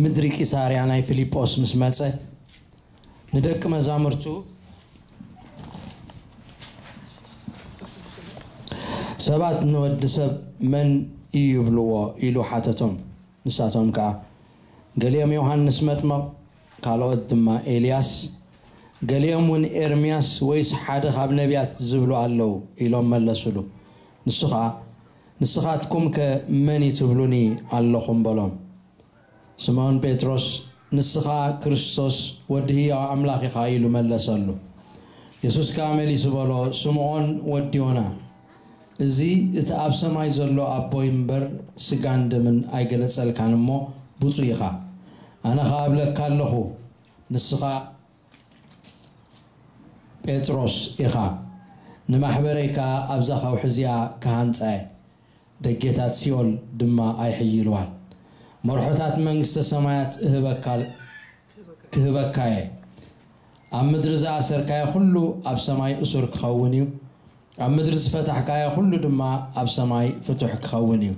ምድሪ ቂሳርያ ናይ ፊልጶስ ምስ መጸ ንደቂ መዛሙርቱ ሰባት ንወዲ ሰብ መን እዩ ይብልዎ ኢሉ ሓተቶም። ንሳቶም ከኣ ገሊኦም ዮሃንስ መጥመቕ፣ ካልኦት ድማ ኤልያስ፣ ገሊኦም እውን ኤርምያስ ወይስ ሓደ ካብ ነቢያት ዝብሉ ኣለዉ ኢሎም መለሱሉ። ንሱ ኸኣ ንስኻትኩምከ መን እዩ ትብሉኒ ኣለኹም በሎም። ስምዖን ጴጥሮስ ንስኻ ክርስቶስ ወዲ ህያው ኣምላኽ ኢኻ ኢሉ መለሰሉ። የሱስ ከኣ መሊሱ በሎ፣ ስምዖን ወዲ ዮና፣ እዚ እቲ ኣብ ሰማይ ዘሎ ኣቦይ እምበር ስጋን ደምን ኣይገለጸልካን እሞ ብፁዕ ኢኻ። ኣነ ኸኣ እብለካ ኣለኹ፣ ንስኻ ጴጥሮስ ኢኻ፣ ንማሕበረይ ከኣ ኣብዛ ከውሒ እዚኣ ክሃንጻ እየ። ደጌታት ሲኦል ድማ ኣይሕይልዋን። መርሖታት መንግስተ ሰማያት እህበካ ክህበካ እየ። ኣብ ምድሪ ዝኣሰርካዮ ኩሉ ኣብ ሰማይ እሱር ክኸውን እዩ፣ ኣብ ምድሪ ዝፈታሕካዮ ኩሉ ድማ ኣብ ሰማይ ፍቱሕ ክኸውን እዩ።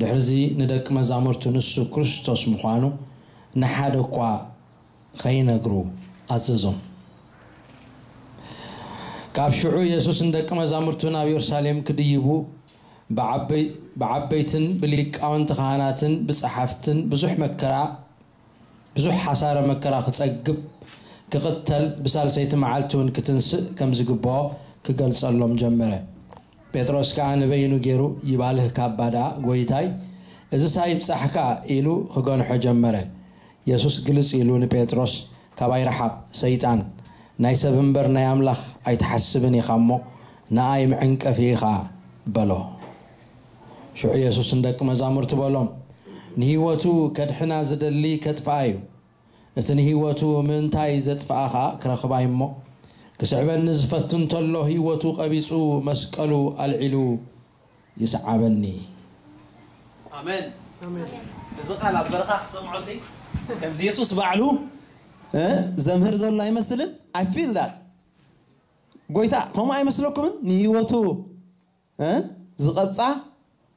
ድሕርዚ ንደቂ መዛሙርቱ ንሱ ክርስቶስ ምዃኑ ንሓደ እኳ ከይነግሩ ኣዘዞም። ካብ ሽዑ የሱስ ንደቂ መዛሙርቱ ናብ የሩሳሌም ክድይቡ ብዓበይትን ብሊቃውንቲ ካህናትን ብጸሓፍትን ብዙሕ መከራ ብዙሕ ሓሳረ መከራ ክጸግብ ክቕተል ብሳልሰይቲ መዓልቲ እውን ክትንስእ ከም ዝግብኦ ክገልጸሎም ጀመረ። ጴጥሮስ ከኣ ንበይኑ ገይሩ ይባልህ ካባ ደኣ ጎይታይ እዝሳ ይብጻሕካ ኢሉ ክገንሖ ጀመረ። የሱስ ግልጽ ኢሉ ንጴጥሮስ ካባይ ረሓቕ ሰይጣን ናይ ሰብ እምበር ናይ ኣምላኽ ኣይትሓስብን ኢኻ እሞ ንኣይ መዕንቀፊ ኢኻ በሎ። ሽዑ የሱስ ንደቂ መዛሙርቱ በሎም፣ ንህይወቱ ከድሕና ዝደሊ ከጥፍኣ እዩ። እቲ ንህይወቱ ምእንታይ ዘጥፍኣ ኸኣ ክረኽባ እዩ እሞ፣ ክስዕበኒ ዝፈቱ እንተሎ ህይወቱ ቀቢጹ መስቀሉ ኣልዒሉ ይስዓበኒ። ኣሜን። እዚ ቃል ኣብ በረኻ ክሰምዖ ሲ ከምዚ የሱስ ባዕሉ እ ዘምህር ዘሎ ኣይመስልን? I feel that ጎይታ ከምኡ ኣይመስለኩምን? ንህይወቱ እ ዝቐብጻ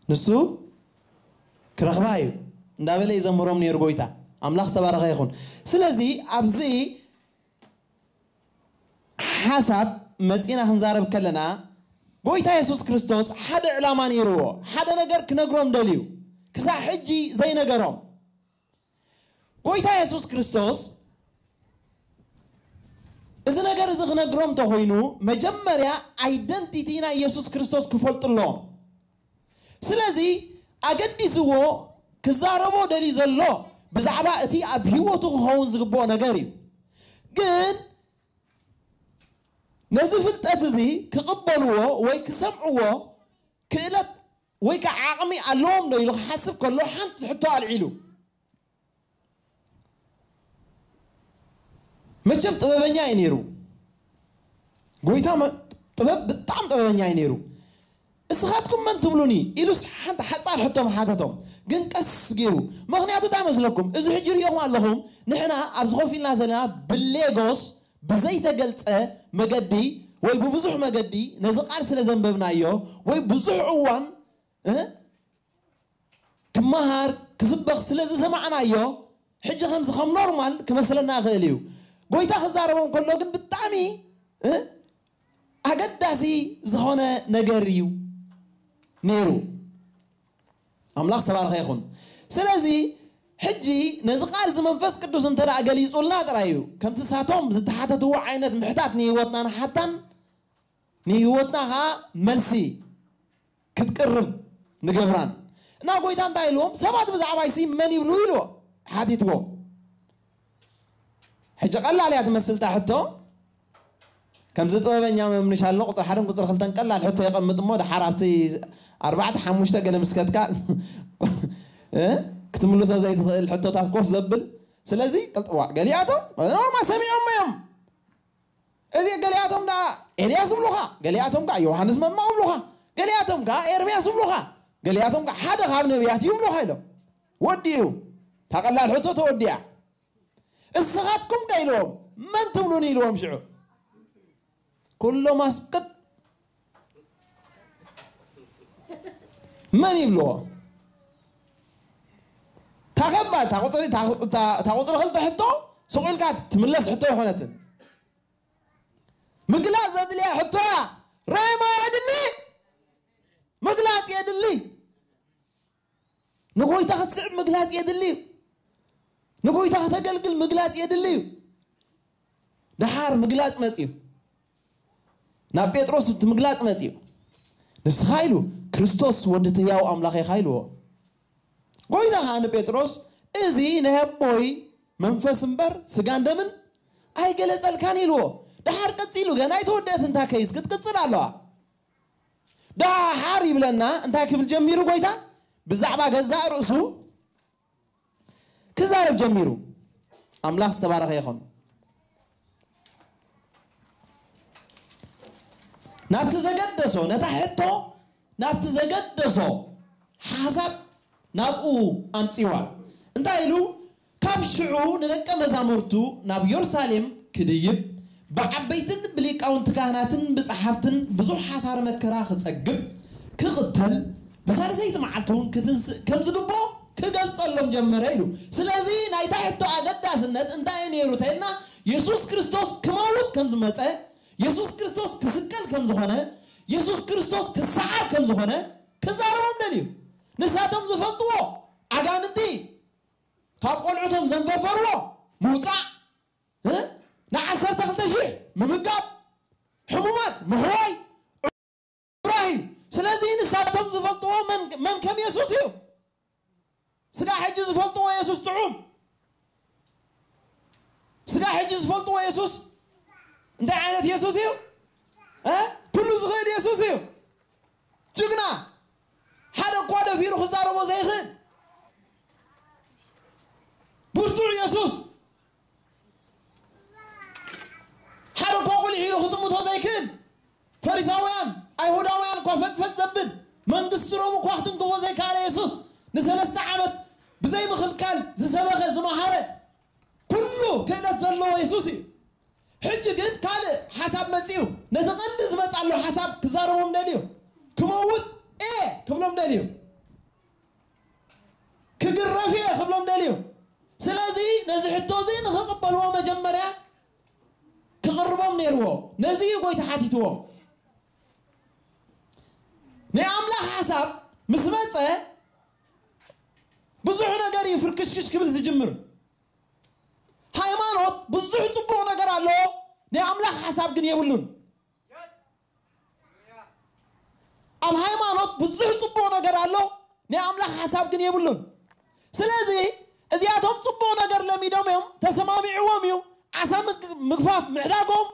ንሱ ክረኽባ እዩ እንዳበለ ይዘምሮም ነይሩ ጎይታ። ኣምላኽ ዝተባረኸ ይኹን። ስለዚ ኣብዚ ሓሳብ መጺና ክንዛረብ ከለና ጎይታ የሱስ ክርስቶስ ሓደ ዕላማ ነይርዎ። ሓደ ነገር ክነግሮም ደልዩ ክሳብ ሕጂ ዘይነገሮም። ጎይታ የሱስ ክርስቶስ እዚ ነገር እዚ ክነግሮም እንተኾይኑ መጀመርያ ኣይደንቲቲ ናይ የሱስ ክርስቶስ ክፈልጡ ኣለዎም። ስለዚ ኣገዲስዎ ክዛረቦ ደልዩ ዘሎ ብዛዕባ እቲ ኣብ ህይወቱ ክኸውን ዝግብኦ ነገር እዩ። ግን ነዚ ፍልጠት እዚ ክቕበልዎ ወይ ክሰምዕዎ ክእለት ወይ ከዓ ዓቕሚ ኣለዎም ዶ ኢሉ ክሓስብ ከሎ ሓንቲ ሕቶ ኣልዒሉ። መቸም ጥበበኛ እዩ ነይሩ። ጎይታ መ-፣ ጥበብ ብጣዕሚ ጥበበኛ እዩ ነይሩ። "እስኻትኩም መን ትብሉኒ?" ኢሉስ ሓንቲ ሓጻር ሕቶ ምሓተቶም። ግን ቀስ ገይሩ፣ ምኽንያቱ እንታይ መስለኩም? እዚ ሕጂ ሪኦኹም ኣለኹም፣ ንሕና ኣብዚ ኮፍ ኢልና ዘለና ብሌጎስ ብዘይተገልጸ መገዲ ወይ ብብዙሕ መገዲ ነዚ ቃል ስለ ዘንበብናዮ ወይ ብዙሕ እዋን፣ እ፣ ክመሃር ክስበኽ ስለ ዝሰማዕናዮ፣ ሕጂ ከምዚ ከም ኖርማል ክመስለና ይኽእል እዩ። ጎይታ ክዛረቦም ከሎ ግን ብጣዕሚ፣ እ፣ ኣገዳሲ ዝኾነ ነገር እዩ ነይሩ። ኣምላኽ ዝተባረኸ ይኹን። ስለዚ ሕጂ ነዚ ቃል እዚ መንፈስ ቅዱስ እንተ ደኣ ገሊጹልና ጥራይ እዩ። ከምቲ ሳቶም ዝተሓተትዎ ዓይነት ምሕታት ንህይወትና ንሓታን ንህይወትና ኸዓ መልሲ ክትቅርብ ንገብራን። እና ጎይታ እንታይ ኢልዎም? ሰባት ብዛዕባይሲ መን ይብሉ ኢልዎ ሓቲትዎም። ሕጂ ቀላል እያ ትመስል እታ ሕቶ። ከምዚ ጥበበኛ መምንሽ ኣሎ፣ ቁፅሪ ሓደን ቁፅሪ ክልተን ቀላል ሕቶ የቐምጥ እሞ፣ ደሓር ኣብቲ ኣርባዕተ ሓሙሽተ ገለ ምስ ከድካ፣ እ? ክትምልሶ ዘይትኽእል ሕቶታት ኮፍ ዘብል። ስለዚ፣ ቅልጥ-፣ ዋ፣ ገሊኣቶም ኖርማል ሰሚዖሞ እዮም። እዚ ገሊኣቶም ደኣ ኤልያስ ይብሉኻ፣ ገሊኣቶም ከኣ ዮሃንስ መጥምቕ ይብሉኻ፣ ገሊኣቶም ከኣ ኤርምያስ ይብሉኻ፣ ገሊኣቶም ከኣ ሓደ ካብ ነቢያት እዩ ይብሉኻ ኢሎም። ወዲኡ። እታ ቀላል ሕቶ ተወዲኣ። "እስኻትኩም ከ?" ኢልዎም። "መን ትብሉኒ?" ኢልዎም ሽዑ። ኩሎም ኣስቅጥ። መን ይብልዎ? እታ ከባድ፣ እታ ቁፅሪ፣ እታ፣ እታ፣ እታ ቁፅሪ ክልተ ሕቶ ስቕ ኢልካ ትምለስ ሕቶ ኣይኮነትን። ምግላፅ ዘድልያ ሕቶ እያ። ሬማ የድሊ፣ ምግላፅ የድሊ። ንጎይታ ክትስዕብ ምግላፅ የድሊ እዩ። ንጎይታ ከተገልግል ምግላፅ የድሊ እዩ። ደሓር ምግላፅ መፅዩ። ናብ ጴጥሮስ እቲ ምግላፅ መፅዩ። "ንስኻ" ኢሉ፣ "ክርስቶስ ወዲ እቲ ህያው ኣምላኽ ኢኻ" ኢልዎ። ጎይታ ኸዓ ንጴጥሮስ፣ "እዚ ናይ ኣቦይ መንፈስ እምበር ስጋን ደምን ኣይገለጸልካን" ኢልዎ። ደሓር ቀጺሉ፣ ገና ኣይተወደአትን እታ ኬይስ ክትቅጽል ኣለዋ። ደሓር ይብለና፣ እንታይ ክብል ጀሚሩ ጎይታ? ብዛዕባ ገዛእ ርእሱ ክዛረብ ጀሚሩ። ኣምላኽ ዝተባረኸ ይኹን። ናብቲ ዘገደሶ፣ ነታ ሕቶ ናብቲ ዘገደሶ ሓሳብ ናብኡ ኣምጺዋ። እንታይ ኢሉ? ካብ ሽዑ ንደቀ መዛሙርቱ ናብ የሩሳሌም ክድይብ፣ ብዓበይትን ብሊቃውንቲ ካህናትን ብጸሓፍትን ብዙሕ ሓሳር መከራ ክጸግብ፣ ክቕተል፣ ብሳልሰይቲ መዓልቲ እውን ክትንስእ ከም ዝግብኦ ክገልጸሎም ጀመረ ኢሉ። ስለዚ ናይታ ሕቶ ኣገዳስነት እንታይ እዩ ነይሩ ተልና፣ የሱስ ክርስቶስ ክመውት ከም ዝመጸ፣ የሱስ ክርስቶስ ክስቀል ከም ዝኾነ፣ የሱስ ክርስቶስ ክሰዓር ከም ዝኾነ ክዛረቦም ደልዩ። ንሳቶም ዝፈልጥዎ ኣጋንንቲ ካብ ቆልዑቶም ዘንፈርፈርዎ ምውጻእ፣ እ? ንዓሰርተ ክልተ ሺሕ ምምጋብ፣ ሕሙማት ምሕዋይ፣ እብራሂም። ስለዚ ንሳቶም ዝፈልጥዎ መን፣ መን ከም የሱስ እዩ። ስጋ ሕጂ ዝፈልጥዎ የሱስ ጥዑም። ስጋ ሕጂ ዝፈልጥዎ የሱስ እንታይ ዓይነት የሱስ እዩ? እ? ኩሉ ዝኽእል የሱስ እዩ። ጅግና። ሓደ እኳ ደፊሩ ክዛረቦ ዘይኽእል። ብርቱዕ የሱስ። ሓደ እኳ ቁሊሕ ኢሉ ክጥምቶ ዘይክእል። ፈሪሳውያን፣ ኣይሁዳውያን እኳ ፈጥፈጥ ዘብል፣ መንግስቲ ሮም እኳ ክትንክፎ ዘይከኣለ የሱስ፣ ንሰለስተ ዓመት ብዘይ ምኽልካል ዝሰበኸ፣ ዝመሃረ፣ ኩሉ ክእለት ዘለዎ የሱስ እዩ። ሕጂ ግን ካልእ ሓሳብ መጺኡ፣ ነቲ ቀንዲ ዝመጻሉ ሓሳብ ክዛረቦም ደልዩ። ክመውት እየ ክብሎም ደልዩ። ክግረፍ እየ ክብሎም ደልዩ። ስለዚ ነዚ ሕቶ እዚ ንኽቕበልዎ መጀመርያ ክቕርቦም ነይርዎ። ነዚ እዩ ጎይታ ሓቲትዎም። ናይ ኣምላኽ ሓሳብ ምስ መጸ ብዙሕ ነገር እዩ ፍርክሽክሽ ክብል ዝጅምር። ሃይማኖት ብዙሕ ጽቡቕ ነገር ኣለዎ፣ ናይ ኣምላኽ ሓሳብ ግን የብሉን። ኣብ ሃይማኖት ብዙሕ ጽቡቕ ነገር ኣሎ፣ ናይ ኣምላኽ ሓሳብ ግን የብሉን። ስለዚ እዚኣቶም ጽቡቕ ነገር ለሚዶም እዮም፣ ተሰማሚዕዎም እዩ። ዓሳ ምግ-፣ ምግፋፍ ምሕዳጎም፣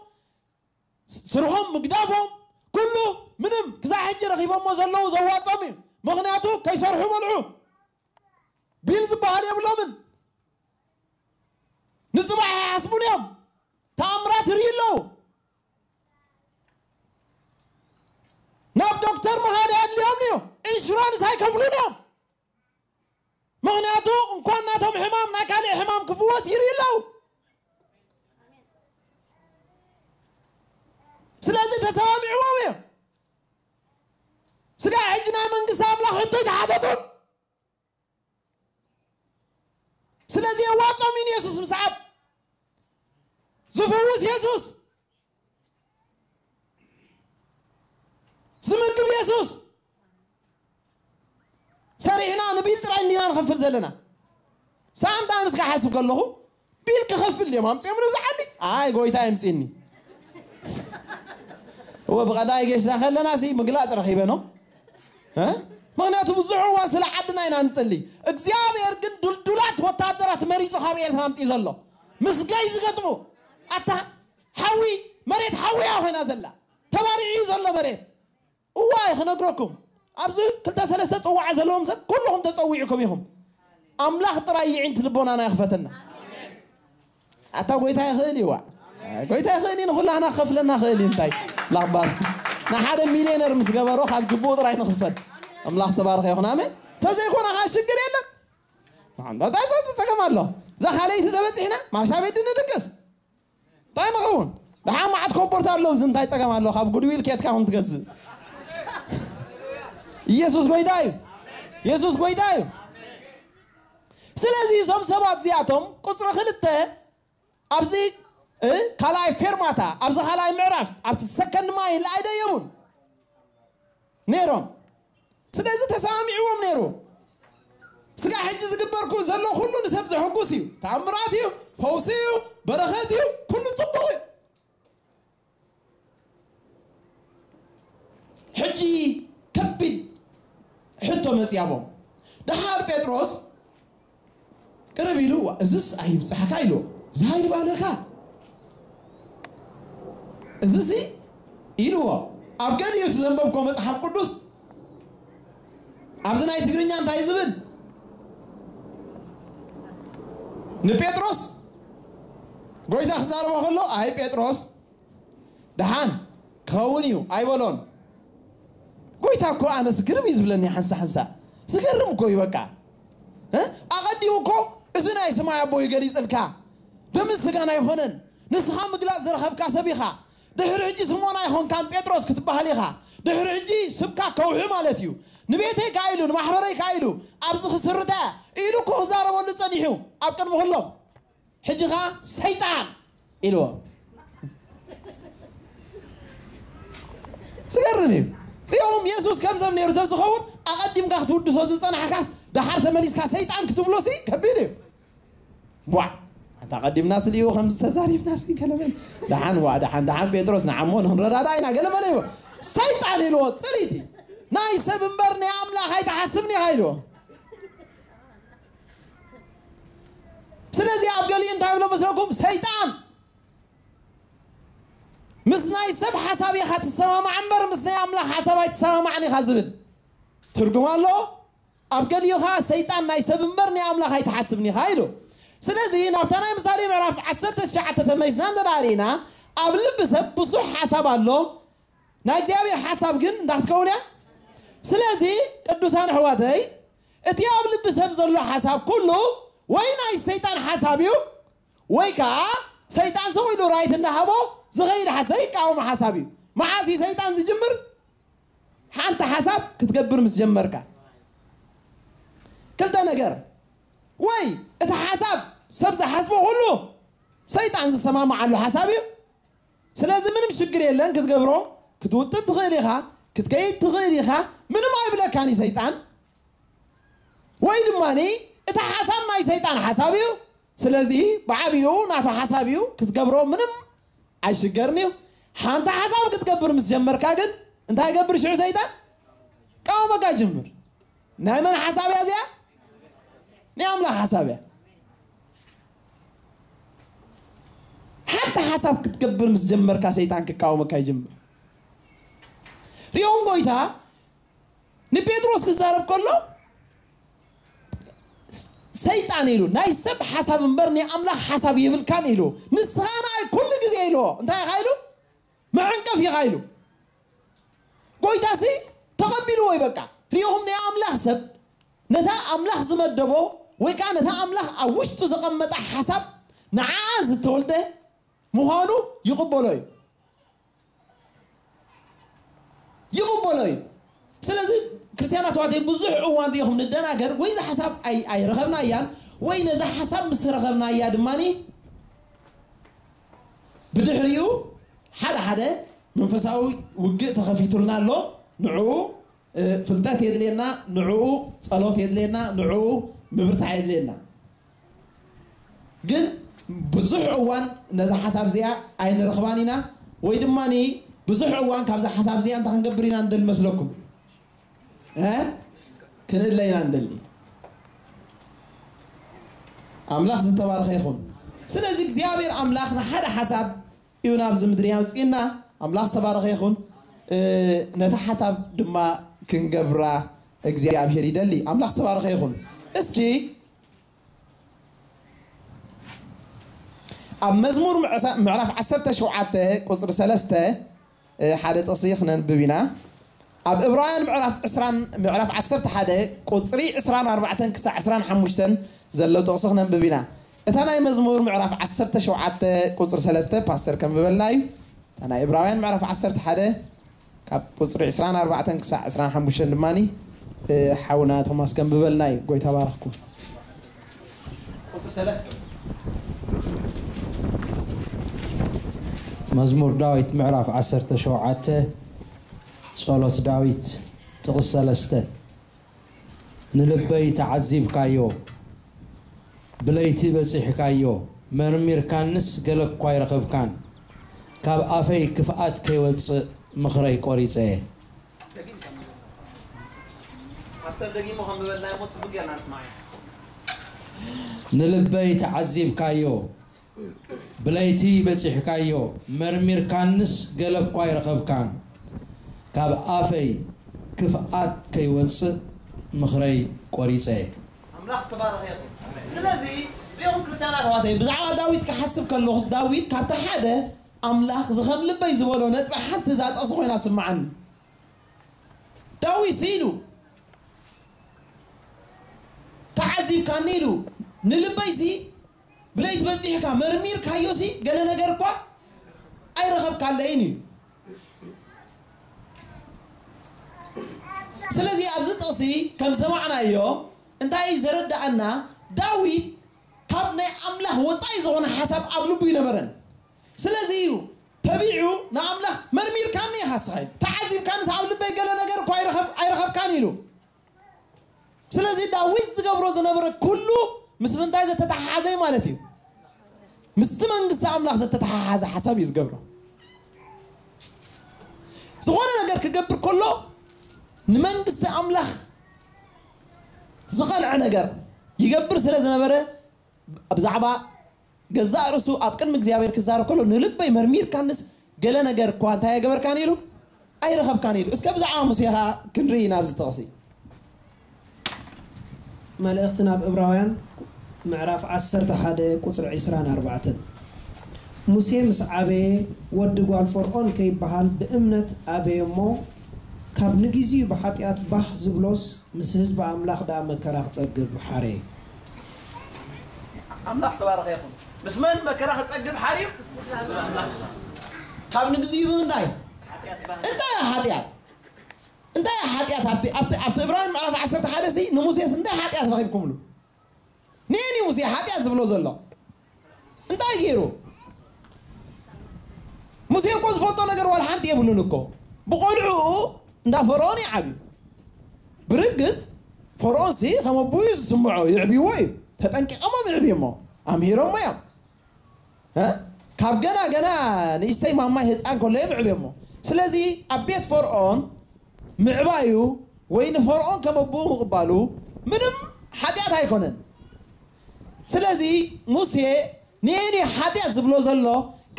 ስ-፣ ስርሖም ምግዳፎም፣ ኩሉ ምንም ክሳብ ሕጂ ረኺቦሞ ዘለዉ ዘዋጾም እዩ። ምኽንያቱ ከይሰርሑ በልዑ። ቢል ዝበሃል የብሎምን። ንፅባሕ ኣይሓስቡን እዮም። ተኣምራት ይርእዩ ኣለዉ። ናብ ዶክተር ምኻድ ኣየድልዮም እዩ። ኢንሹራንስ ኣይከፍሉን እዮም። ምኽንያቱ እንኳን ናቶም ሕማም ናይ ካልእ ሕማም ክፍወስ ይርእዩ ኣለዉ። ስለዚ ተሰማሚዕዎም እዮም። ስጋ ሕጂ ናይ መንግስቲ ኣምላኽ ሕቶ ኣይተሓተቱን። ስለዚ የዋጾም እዩ ንየሱስ ምስዓብ። ዝፍውስ የሱስ፣ ዝምግብ የሱስ። ሰሪሕና ንቢል ጥራይ እንዲና ንኸፍል ዘለና። ሳንታ ምስካ ሓስብ ከለኹ ቢል ክኸፍል እዮም ኣምፅኦም ንብዝዓኒ። ኣይ ጎይታ የምፅኒ። እወ ብቐዳይ ጌሽና ከለና ሲ ምግላፅ ረኺበ ነው። እ? ምኽንያቱ ብዙሕ እዋን ስለ ዓድና ኢና ንፅሊ። እግዚኣብሔር ግን ድልዱላት ወታደራት መሪፁ ካብ ኤርትራ ኣምፅኡ ዘሎ ምስ ገይ ዝገጥሙ። ኣታ ሓዊ፣ መሬት ሓዊ እያ ኮይና ዘላ። ተባሪዑ እዩ ዘሎ መሬት። እዋይ ክነግረኩም፣ ኣብዚ ክልተ ሰለስተ ፅዋዓ ዘለዎም ሰብ ኩልኹም ተፀዊዕኩም ኢኹም። ኣምላኽ ጥራይ ይዒንት ልቦናና ይኽፈተና። ኣታ ጎይታ ይኽእል እዩ። ዋ ጎይታ ይኽእል እዩ፣ ንኹላህና ክኸፍለና ይኽእል እዩ። እንታይ ላኽባር ንሓደ ሚልዮነር ምስ ገበሮ ካብ ግቡኡ ጥራይ ንኽፈል ኣምላኽ ዝተባረኸ ይኹን። ኣሜን። ተዘይኮነ ከዓ ሽግር የለን። እንታይ እንታይ ጸገም ኣሎ? እዛ ካልኣይቲ ተበፂሕና ማርሻ ቤት ድንድቅስ እንታይ ንኸውን? ደሓን መዓት ኮቦርታ ኣለዉ፣ እዚ እንታይ ጸገም ኣሎ? ካብ ጉድዊል ኬትካ ኹን ትገዝእ። ኢየሱስ ጎይታ እዩ። ኢየሱስ ጎይታ እዩ። ስለዚ እዞም ሰባት እዚኣቶም ቁጽሪ ክልተ ኣብዚ እ ካልኣይ ፌርማታ፣ ኣብዚ ካልኣይ ምዕራፍ፣ ኣብቲ ሰከንድ ማይል ኣይደየቡን ነይሮም። ስለዚ ተሰማሚዕዎም ነይሩ። ስጋ ሕጂ ዝግበር ኩ-፣ ዘሎ ኩሉ ንሰብ ዘሐጉስ እዩ። ተኣምራት እዩ፣ ፈውሲ እዩ፣ በረኸት እዩ፣ ኩሉ ጽቡቕ እዩ። ሕጂ ከቢድ ሕቶ መጽያቦም። ደሓር ጴጥሮስ ቅርብ ኢሉ፣ "ዋ፣ እዝስ ኣይብጻሕካ?" ኢሉ። "ዝሃይ ባለካ እዝሲ?" ኢልዎ። ኣብ ገሊኡ እቲ ዘንበብኮ መጽሓፍ ቅዱስ ኣብዚ ናይ ትግርኛ እንታይ ዝብል? ንጴጥሮስ ጎይታ ክዛረቦ ከሎ፣ "ኣይ ጴጥሮስ፣ ደሓን ክኸውን እዩ" ኣይበሎን። ጎይታ እኮ ኣነስ ግርም እዩ ዝብለኒ ሓንሳ ሓንሳ። ዝገርም እኮ እዩ በቃ። እ? ኣቐዲሙ እኮ እዚ ናይ ሰማይ ኣቦ እዩ ገሊጽልካ። ደምን ስጋን ኣይኮነን። ንስኻ ምግላጽ ዝረኸብካ ሰብ ኢኻ። ድሕሪ ሕጂ ስሞና ኣይኾንካን ጴጥሮስ ክትበሃል ኢኻ። ድሕሪ ሕጂ ስምካ ከውሒ ማለት እዩ። ንቤተይ ከኣ ኢሉ፣ ንማሕበረይ ከኣ ኢሉ፣ ኣብዚ ክስርተ ኢሉ እኮ ክዛረበሉ ጸኒሑ ኣብ ቅድሚ ኩሎም። ሕጂ ኸኣ ሰይጣን ኢልዎ። ዝገርም እዩ። ሪኦም የሱስ ከም ሰብ ነይሩ ተዝኸውን ኣቐዲምካ ክትውድሶ ዝጸናሕካስ ደሓር ተመሊስካ ሰይጣን ክትብሎ ሲ ከቢድ እዩ። ቧዕ ኣንታ ቀዲምና ስልዩ ከም ዝተዛሪብና ሲ ገለመን ደሓን ዋ ደሓን ደሓን ጴጥሮስ ንዓሞ ንክንረዳዳ ኢና ገለመለ ይዎ ሰይጣን ኢልዎ ጽሪቲ ናይ ሰብ እምበር ናይ ኣምላኽ ኣይትሓስብን ኢኻ ኢልዎ። ስለዚ ኣብ ገሊኡ እንታይ ብሎ መስለኩም? ሰይጣን ምስ ናይ ሰብ ሓሳብ ኢኻ ትሰማማዕ እምበር ምስ ናይ ኣምላኽ ሓሳብ ኣይትሰማማዕን ኢኻ ዝብል ትርጉም ኣለዎ። ኣብ ገሊኡ ኸዓ ሰይጣን ናይ ሰብ እምበር ናይ ኣምላኽ ኣይትሓስብን ኢኻ ኢሉ። ስለዚ ናብታ ናይ ምሳሌ ምዕራፍ ዓሰርተ ትሽዓተ ተመይስና እንተ ደኣ ርኢና ኣብ ልቢ ሰብ ብዙሕ ሓሳብ ኣሎ፣ ናይ እግዚኣብሔር ሓሳብ ግን እንታይ ክትከውን እያ? ስለዚ ቅዱሳን ኣሕዋተይ እቲ ኣብ ልቢ ሰብ ዘሎ ሓሳብ ኩሉ ወይ ናይ ሰይጣን ሓሳብ እዩ ወይ ከዓ ሰይጣን ሰው ኢሉ ራይት እንዳሃቦ ዝኸይድ ሓ-፣ ዘይቃወም ሓሳብ እዩ። መዓስ እዩ ሰይጣን ዝጅምር? ሓንቲ ሓሳብ ክትገብር ምስ ጀመርካ። ክልተ ነገር ወይ እቲ ሓሳብ ሰብ ዝሓስቦ ኩሉ ሰይጣን ዝሰማማዓሉ ሓሳብ እዩ። ስለዚ ምንም ሽግር የለን ክትገብሮ ክትውጥን ትኽእል ኢኻ ክትከይድ ትኽእል ኢኻ ምንም ኣይብለካን እዩ ሰይጣን። ወይ ድማ እቲ ሓሳብ ናይ ሰይጣን ሓሳብ እዩ። ስለዚ ብዓብዩ ናቱ ሓሳብ እዩ ክትገብሮ ምንም ኣይሽገርን እዩ። ሓንቲ ሓሳብ ክትገብር ምስ ጀመርካ ግን እንታይ ገብር ሽዑ ሰይጣን ቃወመካ ይጅምር። ናይ መን ሓሳብ እያ እዚኣ? ናይ ኣምላኽ ሓሳብ እያ። ሓንቲ ሓሳብ ክትገብር ምስ ጀመርካ ሰይጣን ክቃወመካ ይጅምር። ሪኦም ጎይታ ንጴጥሮስ ክዛረብ ከሎ ሰይጣን ኢሉ፣ ናይ ሰብ ሓሳብ እምበር ናይ ኣምላኽ ሓሳብ የብልካን ኢሉ። ንስኻ ንኣይ ኩሉ ግዜ ኢልዎ። እንታይ ኢኻ ኢሉ? መዐንቀፍ ኢኻ ኢሉ። ጎይታሲ ተቐቢልዎ እዩ። በቃ ሪኢኹም፣ ናይ ኣምላኽ ሰብ ነታ ኣምላኽ ዝመደቦ ወይ ከዓ ነታ ኣምላኽ ኣብ ውሽጡ ዘቐመጠ ሓሳብ ንዓ ዝተወልደ ምዃኑ ይቕበሎ እዩ። ይቕበሎ እዩ። ስለዚ ክርስትያናት ኣሕዋተይ፣ ብዙሕ እዋን ሪኢኹም ንደናገር፣ ወይ እዛ ሓሳብ ኣይ-፣ ኣይረኸብናያን፣ ወይ ነዛ ሓሳብ ምስ ረኸብናያ ድማኒ ብድሕሪኡ ሓደ ሓደ መንፈሳዊ ውግእ ተኸፊቱልና ኣሎ። ንዕኡ፣ እ፣ ፍልጠት የድልየና፣ ንዕኡ ጸሎት የድልየና፣ ንዕኡ ምብርታዕ የድልየና። ግን ብዙሕ እዋን ነዛ ሓሳብ እዚኣ ኣይንረኽባን ኢና፣ ወይ ድማ ብዙሕ እዋን ካብዛ ሓሳብ እዚኣ እንታይ ክንገብር ኢና ንደሊ መስለኩም? እ? ክንእለ ኢና ንደሊ። ኣምላኽ ዝተባረኸ ይኹን። ስለዚ እግዚኣብሔር ኣምላኽ ንሓደ ሓሳብ እዩ ናብዚ ምድሪ ኣምፅእና። ኣምላኽ ዝተባረኸ ይኹን። እ፣ ነታ ሓሳብ ድማ ክንገብራ እግዚኣብሔር ይደሊ። ኣምላኽ ዝተባረኸ ይኹን። እስኪ ኣብ መዝሙር ምዕሳ-፣ ምዕራፍ ዓሰርተ ሸውዓተ ቁፅሪ ሰለስተ፣ እ፣ ሓደ ጥቕሲ ክነንብብ ኢና። ኣብ ዕብራውያን ምዕራፍ ዕስራን፣ ምዕራፍ ዓሰርተ ሓደ ቁፅሪ ዕስራን ኣርባዕተን ክሳዕ ዕስራን ሓሙሽተን ዘሎ ጥቕሲ ክነንብብ ኢና። እታ ናይ መዝሙር ምዕራፍ ዓሰርተ ሸውዓተ ቁፅሪ ሰለስተ ፓስተር ከንብበልና እዩ። እታ ናይ ዕብራውያን ምዕራፍ ዓሰርተ ሓደ ካብ ቁፅሪ ዕስራን ኣርባዕተን ክሳዕ ዕስራን ሓሙሽተን ድማ፣ እ፣ ሓውና ቶማስ ከንብበልና እዩ። ጎይታ ባረኽኩም። ቁፅሪ ሰለስተ። መዝሙር ዳዊት ምዕራፍ ዓሰርተ ሸውዓተ፣ ጸሎት ዳዊት፣ ጥቕሲ ሰለስተ። ንልበይ ተዓዚብካዮ፣ ብለይቲ በጺሕካዮ፣ መርሚርካንስ ገለ እኳ ኣይረኸብካን። ካብ ኣፈይ ክፍኣት ከይወጽእ ምኽረይ ቆሪጸ እየ። ፓስተር፣ ደጊሙ ከንብበልና እሞ ጽቡቅ ጌርና ንስማዕ። ንልበይ ተዓዚብካዮ፣ ብለይቲ በጺሕካዮ፣ መርሚርካንስ ገለ እኳ ኣይረኸብካን። ካብ ኣፈይ ክፍኣት ከይወጽእ ምኽረይ ቆሪጸ እየ። ኣምላኽ ዝተባረኸ ይኹን። ስለዚ፣ ሪኹም ክርስትያናት ኣሕዋተይ፣ ብዛዕባ ዳዊት ክሓስብ ከለኹስ፣ ዳዊት ካብቲ ሓደ ኣምላኽ ዝኸም ልበይ ዝበሎ ነጥቢ ሓንቲ እዛ ጥቕሲ ኮይና ስምዓኒ። ዳዊት ኢሉ፣ ተዓዚብካኒ ኢሉ፣ ንልበይሲ ብለይቲ በጺሕካ መርሚርካዮሲ ገለ ነገር እኳ ኣይረኸብካለይን እዩ። ስለዚ ኣብዚ ጥቕሲ ከም ሰማዕናዮ እንታይ እዩ ዘረድኣና? ዳዊት ካብ ናይ ኣምላኽ ወጻኢ ዝኾነ ሓሳብ ኣብ ልቡ ይነበረን። ስለዚ እዩ ተቢዑ ንኣምላኽ መርሚርካኒ ኢኻ እስኻ ኢሉ። ተዓዚብካንስ ኣብ ልበይ ገለ ነገር እኳ ኣይረኸብ-፣ ኣይረኸብካን ኢሉ። ስለዚ ዳዊት ዝገብሮ ዝነበረ ኩሉ ምስ ምንታይ ዘተተሓሓዘ ማለት እዩ? ምስቲ መንግስቲ ኣምላኽ ዘተተሓሓዘ ሓሳብ እዩ ዝገብሮ። ዝኾነ ነገር ክገብር ከሎ ንመንግስቲ ኣምላኽ ዝቐንዐ ነገር ይገብር ስለ ዝነበረ ብዛዕባ ገዛእ ርእሱ ኣብ ቅድሚ እግዚኣብሔር ክዛረብ ከሎ ንልበይ መርሚርካንስ ገለ ነገር እኳ እንታይ ኣይገበርካን ኢሉ ኣይረኸብካን ኢሉ። እስከ ብዛዕባ ሙሴኻ ክንርኢ ኢና ኣብዚ ጥቕሲ። መልእኽቲ ናብ እብራውያን ምዕራፍ ዓሰርተ ሓደ ቁጽሪ ዕስራን ኣርባዕተን። ሙሴ ምስ ዓበየ ወዲ ጓል ፈርዖን ከይበሃል ብእምነት ኣበየ እሞ ካብ ንጊዜኡ ብሓጢኣት ባህ ዝብሎስ ምስ ህዝቢ ኣምላኽ ደኣ መከራ ክጸግብ ሓረየ። ኣምላኽ ዝተባረኸ ይኹን። ምስ መን መከራ ክጸግብ ሓርዩ? ካብ ንግዚኡ ብምንታይ? እንታይ እያ ሓጢኣት? እንታይ እያ ሓጢኣት? ኣብቲ ኣብቲ ኣብቲ ዕብራውያን ምዕራፍ ዓሰርተ ሓደ ሲ ንሙሴስ እንታይ ሓጢኣት ረኺብኩምሉ? ንየኒ ሙሴ ሓጢኣት ዝብሎ ዘሎ? እንታይ ገይሩ? ሙሴ እኮ ዝፈልጦ ነገር ዋላ ሓንቲ የብሉን እኮ። ብቆልዑኡ እንዳ ፈርዖን ይዓብዩ። ብርግጽ ፈርዖን ሲ ከም ኣቦኡ እዩ ዝስምዖ፣ ይዕብይዎ እዩ። ተጠንቂቐሞም ይዕብዩሞ፣ ኣምሂሮሞ እዮም። እ? ካብ ገና ገና ንእሽተይ ማማይ ህፃን ከሎ እዮም ይዕብዩሞ። ስለዚ ኣብ ቤት ፈርዖን ምዕባዩ ወይ ንፈርዖን ከም ኣቦኡ ምቕባሉ ምንም ሓጢኣት ኣይኮነን። ስለዚ ሙሴ ንየኒ ሓጢኣት ዝብሎ ዘሎ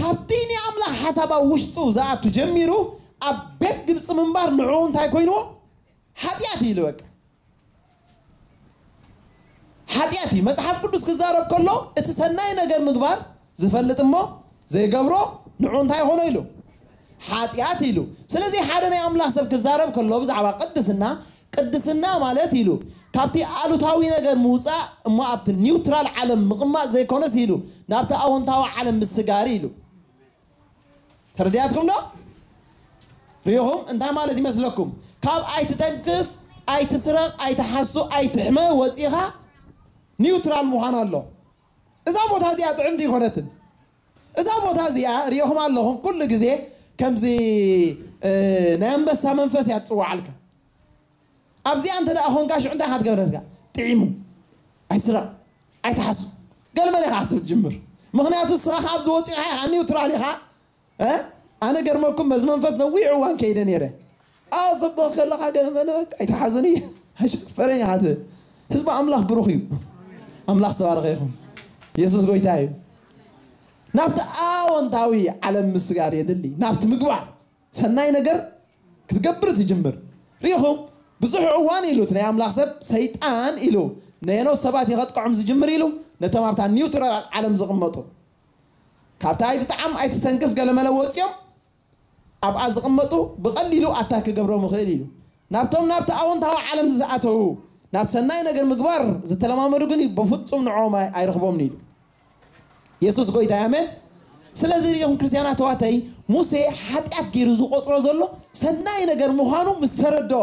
ካብቲ ናይ ኣምላኽ ሓሳብ ኣብ ውሽጡ ዝኣቱ ጀሚሩ ኣብ ቤት ግብፂ ምንባር ንዕኡ እንታይ ኮይንዎ? ሓጢኣት ኢሉ በቃ። ሓጢኣት እዩ። መጽሓፍ ቅዱስ ክዛረብ ከሎ እቲ ሰናይ ነገር ምግባር ዝፈልጥ እሞ ዘይገብሮ ንዑ እንታይ ይኾኖ ኢሉ? ሓጢኣት ኢሉ። ስለዚ ሓደ ናይ ኣምላኽ ሰብ ክዛረብ ከሎ ብዛዕባ ቅድስና፣ ቅድስና ማለት ኢሉ ካብቲ ኣሉታዊ ነገር ምውጻእ እሞ ኣብቲ ኒውትራል ዓለም ምቕማጥ ዘይኮነስ ኢሉ ናብቲ ኣወንታዊ ዓለም ምስጋር ኢሉ። ተረዲኣትኩም ዶ? ሪኹም እንታይ ማለት ይመስለኩም? ካብ ኣይትተንክፍ፣ ኣይትስረቕ፣ ኣይትሓሱ፣ ኣይትሕመ ወፂኻ ኒውትራል ምዃን ኣሎ። እዛ ቦታ እዚኣ ጥዕምቲ ይኮነትን። እዛ ቦታ እዚኣ ሪኹም ኣለኹም ኩሉ ግዜ ከምዚ ናይ ኣንበሳ መንፈስ እያ ትፅዋዓልካ። ኣብዚኣ እንተ ደኣ ኾንካ ሽዑ እንታይ ኢኻ ትገብረትካ? ጥዒሙ። ኣይትስረቕ፣ ኣይትሓሱ፣ ገለመለ ኢኻ ክትብል ጅምር። ምኽንያቱ ንስኻ ካብ ዝወፂኻ ኢኻ ኒውትራል ኢኻ። ኣነ ገርመኩም በዚ መንፈስ ነዊሕ እዋን ከይደ ነይረ። ኣብ ፅቡቕ ከለኻ ገለመለ በቃ ኣይትሓዙኒ፣ ኣይሸፈረኝ ኢኻ ትብል። ህዝቢ ኣምላኽ ብሩኽ እዩ። ኣምላኽ ዝተባረኸ ይኹን። የሱስ ጎይታ እዩ። ናብቲ ኣወንታዊ ዓለም ምስጋር የድሊ፣ ናብቲ ምግባር ሰናይ ነገር ክትገብር ትጅምር። ሪኢኹም ብዙሕ እዋን ኢሉ እቲ ናይ ኣምላኽ ሰብ ሰይጣን ኢሉ ነየኖት ሰባት እዩ ከጥቅዖም ዝጅምር ኢሉ ነቶም ኣብታ ኒውትራል ዓለም ዝቕመጡ ካብታ ኣይትጥዓም ኣይትሰንክፍ ገለመለ ወፂኦም ኣብኣ ዝቕመጡ ብቐሊሉ ኣታክ ክገብሮም ይኽእል ኢሉ ናብቶም ናብቲ ኣወንታዊ ዓለም ዝኣተዉ ናብቲ ሰናይ ነገር ምግባር ዝተለማመዱ ግን በፍፁም ንዕኦም ኣይረኽቦምን ኢሉ። የሱስ ጎይታ ኣሜን። ስለዚ ሪኢኹም ክርስትያናት ተዋተይ ሙሴ ሓጢኣት ገይሩ ዝቆፅሮ ዘሎ ሰናይ ነገር ምዃኑ ምስ ተረድኦ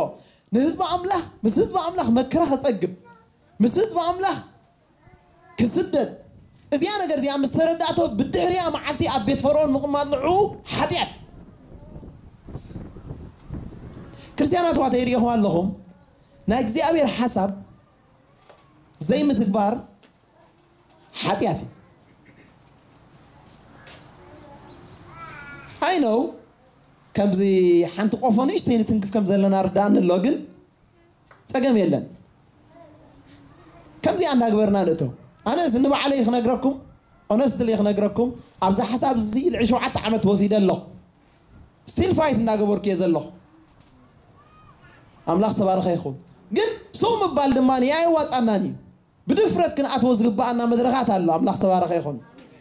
ንህዝቢ ኣምላኽ ምስ ህዝቢ ኣምላኽ መከራ ከፀግብ ምስ ህዝቢ ኣምላኽ ክስደድ እዚኣ ነገር እዚኣ ምስ ተረዳእቶ ብድሕሪያ መዓልቲ ኣብ ቤት ፈርኦን ምቕማጥ ንዑ ሓጢኣት። ክርስትያናት ተዋተይ ሪኢኹም ኣለኹም ናይ እግዚኣብሔር ሓሳብ ዘይምትግባር ሓጢኣት እዩ። ኣይ ነው ከምዚ ሓንቲ ቆፎ ንእሽተይ ንትንክፍ ከም ዘለና ርዳእኒ ኣሎ ግን ፀገም የለን። ከምዚኣ እንዳግበርና ንእቶ ኣነ ንባዕለይ ክነግረኩም ኦነስትሊ ክነግረኩም ኣብዛ ሓሳብ እዚ ልዕሊ ሸውዓተ ዓመት ወሲደ ኣለኹ ስቲል ፋይት እንዳገበርኩ እየ ዘለኹ ኣምላኽ ተባረኸ ይኹን ግን ሰው ምባል ድማ ኣየዋፃናን እዩ ብድፍረት ክንኣትዎ ዝግባኣና መድረኻት ኣሎ ኣምላኽ ተባረኸ ይኹን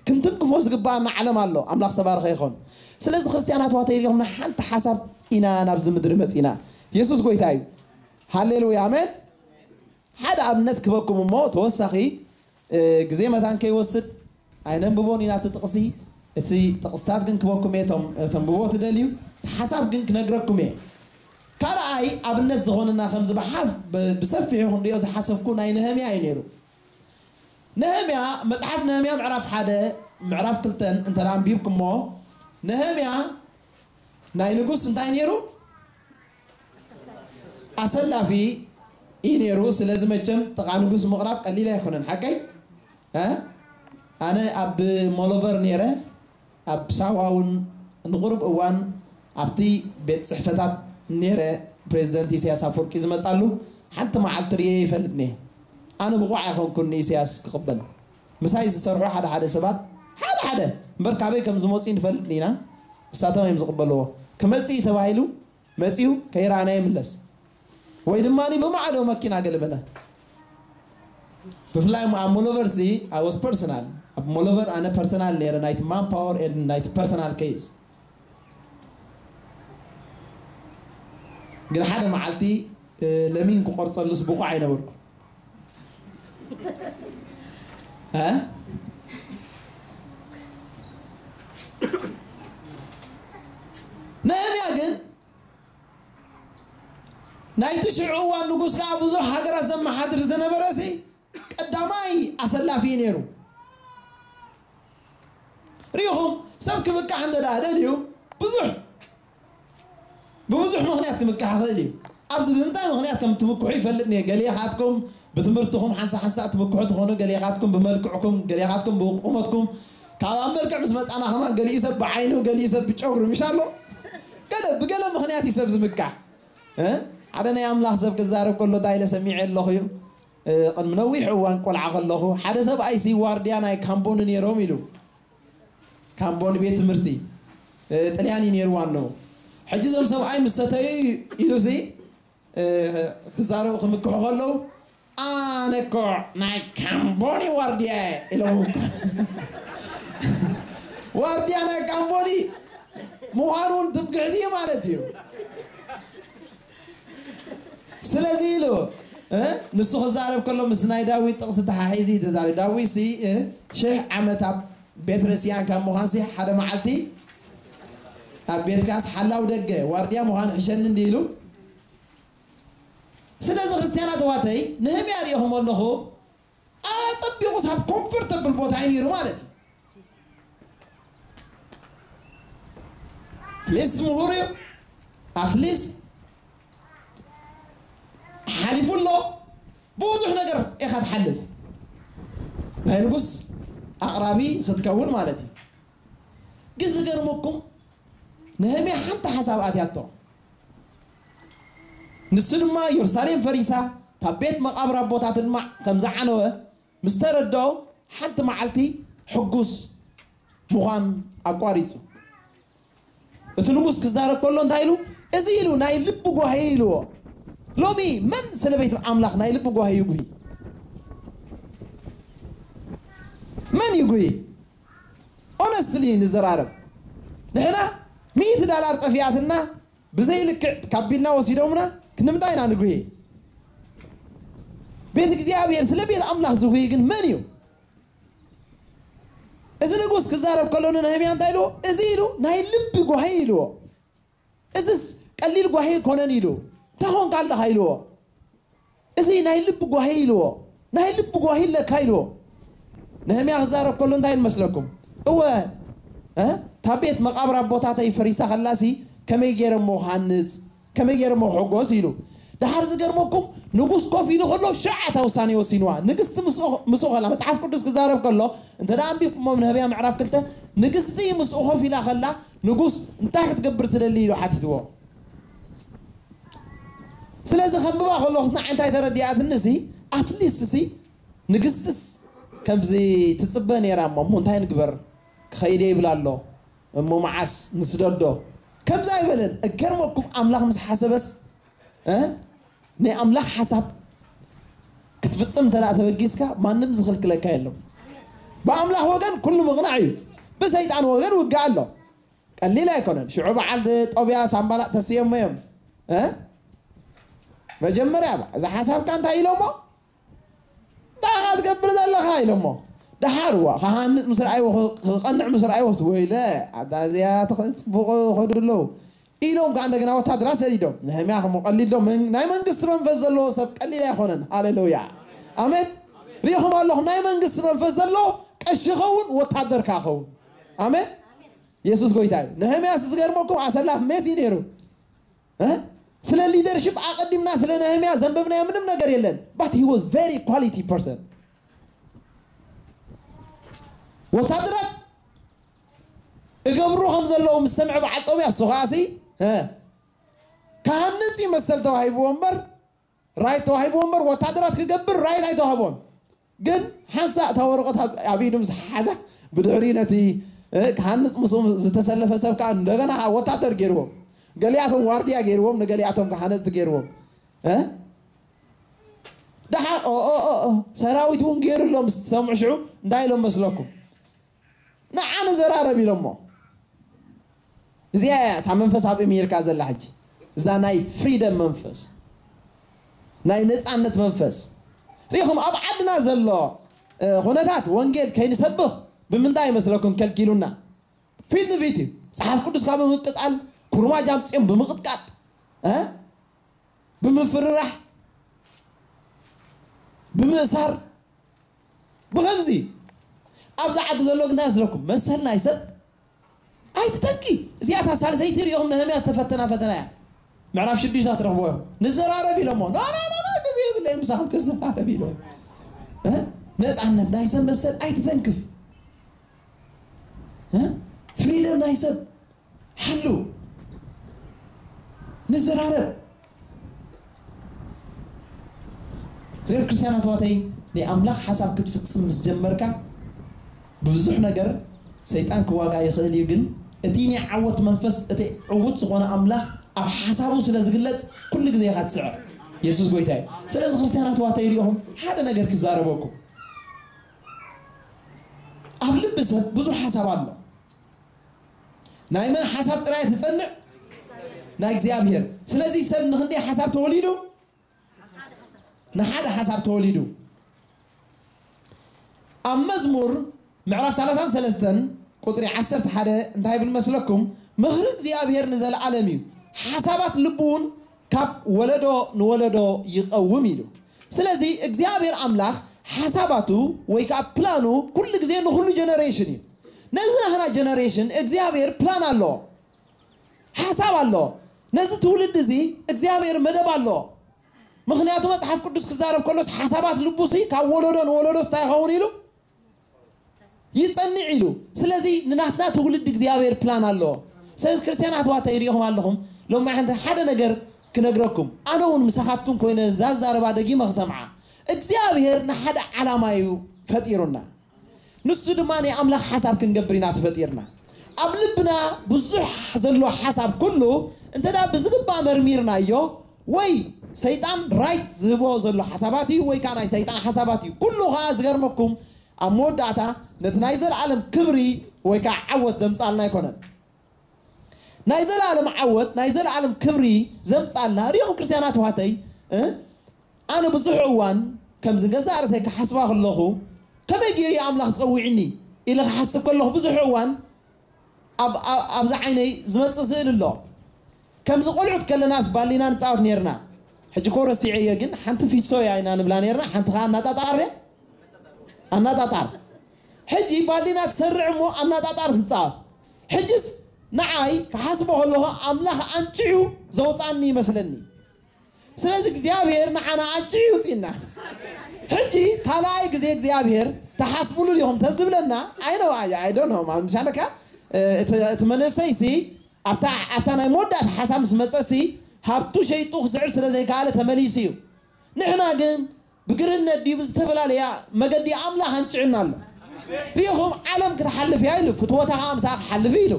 ክንትንክፎ ዝግባኣና ዓለም ኣሎ ኣምላኽ ተባረኸ ይኹን ስለዚ ክርስትያናት ዋተይ ኢኹም ንሓንቲ ሓሳብ ኢና ናብዚ ምድሪ መፂና የሱስ ጎይታ እዩ ሃሌሉያ ኣሜን ሓደ ኣብነት ክበኩም እሞ ተወሳኺ ግዜ መታን ከይወስድ ኣይነንብቦን ኢና እቲ ጥቕሲ እቲ ጥቕስታት ግን ክበኩም እየ ተንብቦ ትደልዩ ሓሳብ ግን ክነግረኩም እየ ካልኣይ ኣብነት ዝኾነና ከምዚ ብሓፍ ብሰፊሑ ክንሪኦ ዝሓሰብኩ ናይ ነህምያ እዩ ነይሩ ነህምያ መፅሓፍ ነህምያ ምዕራፍ ሓደ ምዕራፍ ክልተን እንተ ኣንቢብኩሞ ነህምያ ናይ ንጉስ እንታይ ነይሩ ኣሰላፊ እዩ ነይሩ ስለዚ መቸም ጥቓ ንጉስ ምቕራብ ቀሊል ኣይኮነን ሓቀይ ኣነ ኣብ ሞሎቨር ነይረ ኣብ ሳዋ እውን ንቑሩብ እዋን ኣብቲ ቤት ፅሕፈታት ነይረ ፕሬዚደንት ኢሳያስ ኣፈወርቂ ዝመፃሉ ሓንቲ መዓልቲ ርየ ይፈልጥ ነየ ኣነ ብቑዕ ኣይኮንኩን ንኢሳያስ ክቕበል ምሳይ ዝሰርሑ ሓደ ሓደ ሰባት ሓደ ሓደ እምበር ካበይ ከም ዝመፁ ንፈልጥ ኢና እሳቶም እዮም ዝቕበልዎ ክመፅእ እዩ ተባሂሉ መፂኡ ከይረኣና ይምለስ ወይ ድማ ብማዕዶ መኪና ገለመለ ብፍላይ ኣብ ሞሎቨር ሲ I was personal ኣብ ሞሎቨር ኣነ ፐርሰናል ነይረ ናይቲ ማን ፓወር ናይቲ ፐርሰናል ኬዝ ግን ሓደ መዓልቲ ለሚን ክቆርፀሉስ ብቑዕ ኣይነበርኩ ነህምያ ግን ናይቲ ሽዑ እዋን ንጉስ ከዓ ብዙሕ ሃገራት ዘመሓድር ዝነበረ ሲ ቀዳማይ ኣሰላፊ ነይሩ ሪኹም ሰብ ክምካሕ እንተ ደኣ ደልዩ ብዙሕ ብብዙሕ ምኽንያት ክምካሕ ይኽእል እዩ ኣብዚ ብምንታይ ምኽንያት ከም ትምክሑ ይፈልጥ እየ ገሊኻትኩም ብትምህርትኹም ሓንሳ ሓንሳ ትምክሑ ትኾኑ ገሊኻትኩም ብመልክዕኩም ገሊኻትኩም ብቁመትኩም ካብ ኣብ መልክዕ ምስ መፃና ከማን ገሊኡ ሰብ ብዓይኑ ገሊኡ ሰብ ብጨጉሪ ምሽ ኣሎ ገለ ብገለ ምኽንያት እዩ ሰብ ዝምካሕ ሓደ ናይ ኣምላኽ ሰብ ክዛረብ ከሎ እንታይ ኢለ ሰሚዐ ኣለኹ እዩ ቅድሚ ነዊሕ እዋን ቆልዓ ከለኹ ሓደ ሰብኣይ ሲ ዋርድያ ናይ ካምቦኒ ነይሮም ኢሉ ካምቦኒ ቤት ትምህርቲ ጥልያን እዩ ነይሩ ዋንኡ ሕጂ እዞም ሰብኣይ ምስ ሰተዩ ኢሉ ሲ ክዛረቡ ክምክሑ ከለዉ ኣነ እኮ ናይ ካምቦኒ ዋርድያ እየ ኢሎም። ዋርድያ ናይ ካምቦኒ ምዃኑ እውን ትምክሕቲ እዩ ማለት እዩ። ስለዚ ኢሉ ንሱ ክዛረብ ከሎ ምስ ናይ ዳዊት ጥቕሲ ተሓሒዙ እዩ ተዛሪቡ። ዳዊት ሲ ሽሕ ዓመት ኣብ ቤት ርስያን ካብ ምዃን ሲ ሓደ መዓልቲ ኣብ ቤትካስ ሓላው ደገ ዋርድያ ምዃን ሕሸኒ እንዲ ኢሉ። ስለዚ ክርስትያናት ዋተይ ንህምያ ሪኢኹም ኣለኹ ኣጸቢቑ ሳብ ኮምፎርተብል ቦታ እዩ ነይሩ ማለት እዩ። ኣትሊስት ምሁር እዩ። ኣትሊስት ሓሊፉ ኣሎ። ብዙሕ ነገር ኢኻ ትሓልፍ። ናይ ንጉስ ኣቕራቢ ክትከውን ማለት እዩ። ግን ዝገርመኩም ነህምያ ሓንቲ ሓሳብ ኣትያቶ። ንሱ ድማ ኢየሩሳሌም ፈሪሳ ካብ ቤት መቓብር ኣቦታት ድማ ከም ዝዓነወ ምስ ተረድኦ ሓንቲ መዓልቲ ሕጉስ ምዃን ኣቋሪጹ። እቲ ንጉስ ክዛረብ ከሎ እንታይ ኢሉ? እዚ ኢሉ ናይ ልቢ ጓሂ ኢልዎ። ሎሚ መን ስለ ቤት ኣምላኽ ናይ ልቢ ጓሂ ይጉሂ? መን ይጉሂ? ኦነስትሊ ንዘራረብ። ንሕና ሚእቲ ዳላር ጠፊኣትና ብዘይ ልክዕ ካብ ቢልና ወሲዶምና ክንምንታይ ኢና ንጉሂ? ቤት እግዚኣብሔር ስለ ቤት ኣምላኽ ዝጉሂ ግን መን እዩ? እዚ ንጉስ ክዛረብ ከሎ ንነህምያ እንታይ ኢልዎ? እዚ ኢሉ ናይ ልቢ ጓሂ ኢልዎ። እዚስ ቀሊል ጓሂ ኣይኮነን ኢሉ። እንታይ ኾንካ ኣለኻ ኢልዎ። እዚ ናይ ልቢ ጓሂ ኢልዎ። ናይ ልቢ ጓሂ ኣለካ ኢልዎ። ነህምያ ክዛረብ ከሎ እንታይ ንመስለኩም? እወ እ? እታ ቤት መቓብር ኣቦታተይ ፈሪሳ ከላሲ ከመይ ገይረ እሞ ክሃንጽ? ከመይ ገይረ እሞ ክሕጎስ? ኢሉ። ደሓር ዝገርመኩም ንጉስ ኮፍ ኢሉ ከሎ ሽዓ እታ ውሳኔ ወሲንዋ። ንግስቲ ምስኡ ምስኡ ከላ መጽሓፍ ቅዱስ ክዛረብ ከሎ እንተ ደኣ ኣንቢብኩሞ ነህምያ ምዕራፍ ክልተ ንግስቲ ምስኡ ኮፍ ኢላ ከላ ንጉስ እንታይ ክትገብር ትደሊ ኢሉ ሓቲትዎ። ስለዚ ከንብባ ከለኹ ንዓይ እንታይ ተረዲኣትኒ ሲ ኣትሊስት ሲ ንግስትስ ከምዚ ትጽበ ነይራ እሞ እሞ እንታይ ንግበር ክኸይደ ይብላ ኣሎ እሞ መዓስ ንስደዶ ከምዚ ኣይበለን። እገርመኩም ኣምላኽ ምስ ሓሰበስ እ ናይ ኣምላኽ ሓሳብ ክትፍጽም እንተ ተበጊስካ ማንም ዝኽልክለካ የለም። ብኣምላኽ ወገን ኩሉ ምቕናዕ እዩ። ብሰይጣን ወገን ውግእ ኣሎ። ቀሊል ኣይኮነን። ሽዑ በዓል ጦብያ ሳምባላጥ ተስየሞ እዮም። እ መጀመርያ እዛ ሓሳብካ እንታይ ኢሎሞ እንታይ ኢኻ ትገብር ዘለኻ ኢሎሞ። ደሓር ዋ ክሃንፅ ምስ ረኣይዎ ክቐንዕ ምስ ረኣይዎ ወይለ ኣታ እዚኣ ትኽ- ፅቡቕ ከዱ ኣለዉ ኢሎም ከዓ እንደገና ወታደራት ሰዲዶም። ነህምያ ከም ቀሊል ዶ መን- ናይ መንግስቲ መንፈስ ዘለዎ ሰብ ቀሊል ኣይኮነን። ሃሌሉያ ኣሜን። ሪኢኹም ኣለኹም ናይ መንግስቲ መንፈስ ዘለዎ ቀሺ ኸውን ወታደር ከዓ ኸውን። ኣሜን። የሱስ ጎይታ እዩ። ነህምያስ ዝገርመኩም ኣሰላፍ ሜሲ ነይሩ። እ? ስለ ሊደርሽፕ ኣቐዲምና ስለ ነህምያ ዘንበብናዮ ምንም ነገር የለን። But he was very quality person። ወታደራት እገብሩ ከም ዘለዉ ምስ ሰምዐ በዓል ጦብያ እሱ ከዓሲ እ? ክሃንፅ እዩ መሰል ተዋሂብዎ እምበር ራይት ተዋሂብዎ እምበር ወታደራት ክገብር ራይት ኣይተዋህቦን። ግን ሓንሳእ እታ ወረቐት ኣብ- ኣብ ኢዱ ምስ ሓዛ ብድሕሪ ነቲ እ፣ ክሃንፅ ምስኡ ዝተሰለፈ ሰብ ከዓ እንደገና ከዓ ወታደር ገይርዎም። ገሊኣቶም ዋርድያ ገይርዎም፣ ንገሊኣቶም ከዓ ሃነፅቲ ገይርዎም። እ? ደሓር ኦ ኦ ኦ ኦ፣ ሰራዊት እውን ገይሩ ኣሎ ምስ ትሰምዑ ሽዑ እንታይ ኢሎም መስለኩም? ንዓ ንዘራረብ ኢሎሞ። እዚኣ እያ እታ መንፈስ ኣብ ኣሜሪካ ዘላ ሕጂ። እዛ ናይ ፍሪደም መንፈስ፣ ናይ ነፃነት መንፈስ። ሪኢኹም ኣብ ዓድና ዘሎ እ፣ ኩነታት ወንጌል ከይንሰብኽ ብምንታይ ይመስለኩም ከልኪሉና? ፊት ንፊት እዩ። መጽሓፍ ቅዱስካ ብምቅጻል ኩርማጅ ኣምጺኦም ብምቕጥቃጥ እ? ብምፍርራሕ ብምእሳር ብኸምዚ ኣብዚ ዓዲ ዘሎ ግን እንታይ መስለኩም መሰል ናይ ሰብ ኣይትተኪ። እዚኣታ ሳልሰይቲ ሪኢኹም ነህምያ ዝተፈተና ፈተና እያ። ምዕራፍ ሽዱሽተ ትረኽቦ እዮም። ንዘራረብ ኢሎሞ ኖ ኖ ኖ ኖ ግዜ የብለይ ምሳኹም ክዘራረብ ኢሎም። እ? ነፃነት ናይ ሰብ መሰል ኣይትተንክፍ። እ? ፍሪደም ናይ ሰብ ሓሉ ንዘራረብ። ሬር ክርስቲያናት ዋተይ ናይ ኣምላኽ ሓሳብ ክትፍጽም ምስ ጀመርካ ብዙሕ ነገር ሰይጣን ክዋጋ ይኽእል እዩ፣ ግን እቲ ናይ ዓወት መንፈስ እቲ ዕዉት ዝኾነ ኣምላኽ ኣብ ሓሳቡ ስለ ዝግለጽ ኩሉ ግዜ ኢኻ ትስዕር። የሱስ ጎይታ እዩ። ስለዚ ክርስትያናት ዋታ ይሪኦም ሓደ ነገር ክዛረበኩም። ኣብ ልቢ ሰብ ብዙሕ ሓሳብ ኣሎ። ናይ መን ሓሳብ ጥራይ ትጸንዕ? ናይ እግዚኣብሔር። ስለዚ ሰብ ንክንደይ ሓሳብ ተወሊዱ? ንሓደ ሓሳብ ተወሊዱ። ኣብ መዝሙር ምዕራፍ ሰላሳን ሰለስተን ቁጽሪ ዓሰርተ ሓደ እንታይ ይብል መስለኩም? ምኽሪ እግዚኣብሔር ንዘለዓለም እዩ፣ ሓሳባት ልቡ እውን ካብ ወለዶ ንወለዶ ይቐውም ኢሉ። ስለዚ እግዚኣብሔር ኣምላኽ ሓሳባቱ ወይ ከዓ ፕላኑ ኩሉ ግዜ ንኹሉ ጀነሬሽን እዩ። ነዚ ናህና ጀነሬሽን እግዚኣብሔር ፕላን ኣለዎ፣ ሓሳብ ኣለዎ። ነዚ ትውልድ እዚ እግዚኣብሔር መደብ ኣለዎ። ምኽንያቱ መጽሓፍ ቅዱስ ክዛረብ ከሎስ ሓሳባት ልቡሲ ካብ ወለዶ ንወለዶ እንታይ ይኸውን ኢሉ ይጸንዕ ኢሉ። ስለዚ ንናትና ትውልድ እግዚኣብሔር ፕላን ኣለዎ። ስለዚ ክርስትያናት ዋታ ይሪኢኹም ኣለኹም። ሎሚ ሓንቲ ሓደ ነገር ክነግረኩም፣ ኣነ እውን ምሳኻትኩም ኮይነ ዛዛረባ ደጊመ ክሰምዓ። እግዚኣብሔር ንሓደ ዓላማ እዩ ፈጢሩና። ንሱ ድማ ናይ ኣምላኽ ሓሳብ ክንገብር ኢና ተፈጢርና። ኣብ ልብና ብዙሕ ዘሎ ሓሳብ ኩሉ እንተ ደኣ ብዝግባእ መርሚርናዮ፣ ወይ ሰይጣን ራይት ዝህቦ ዘሎ ሓሳባት እዩ፣ ወይ ከዓ ናይ ሰይጣን ሓሳባት እዩ። ኩሉ ከዓ ዝገርመኩም ኣብ መወዳእታ ነቲ ናይ ዘለኣለም ክብሪ ወይ ከዓ ዓወት ዘምጻልና ኣይኮነን። ናይ ዘለኣለም ዓወት፣ ናይ ዘለኣለም ክብሪ ዘምጻልና ሪኦም ክርስትያናት ዋተይ። ኣነ ብዙሕ እዋን ከምዚ ገዛ ርእሰይ ክሓስባ ከለኹ፣ ከመይ ገይሩ ኣምላኽ ጸዊዕኒ ኢለ ክሓስብ ከለኹ ብዙሕ እዋን ኣብዛ ዓይነይ ዝመጽእ ስእል ኣሎ። ከምዚ ቆልዑት ከለናስ ባሊና ንጻወት ነርና። ሕጂ ኮ ረሲዐዮ፣ ግን ሓንቲ ፊሶ እያ ኢና ንብላ ነርና፣ ሓንቲ ኸዓ እናጣጣር ኣናጣጣር። ሕጂ ባሊና ትሰርዕ እሞ ኣናጣጣር ትጻወት። ሕጅስ ንዓይ ክሓስቦ ከለኹ ኣምላኽ ኣንጭዩ ዘውፃኒ ይመስለኒ። ስለዚ እግዚኣብሔር ንዓና ኣንጭዩ ይውፅና። ሕጂ ካልኣይ ግዜ እግዚኣብሔር ተሓስብሉ ዲኹም ተዝብለና፣ ኣይነው ኣየ ኣይደኖ ምሻለካ። እቲ መንእሰይ ሲ ኣብታ ናይ መወዳእታ ሓሳብ ምስ መፀ ሲ ሃብቱ ሸይጡ ክስዕብ ስለ ዘይከኣለ ተመሊሱ እዩ። ንሕና ግን ብግርነት ድዩ ብዝተፈላለያ መገዲ ኣምላኽ ኣንጭዕና ኣሎ። ሪኢኹም ዓለም ክትሓልፍ እያ ኢሉ፣ ፍትወታ ከዓ ምሳኻ ክሓልፍ እዩ ኢሉ።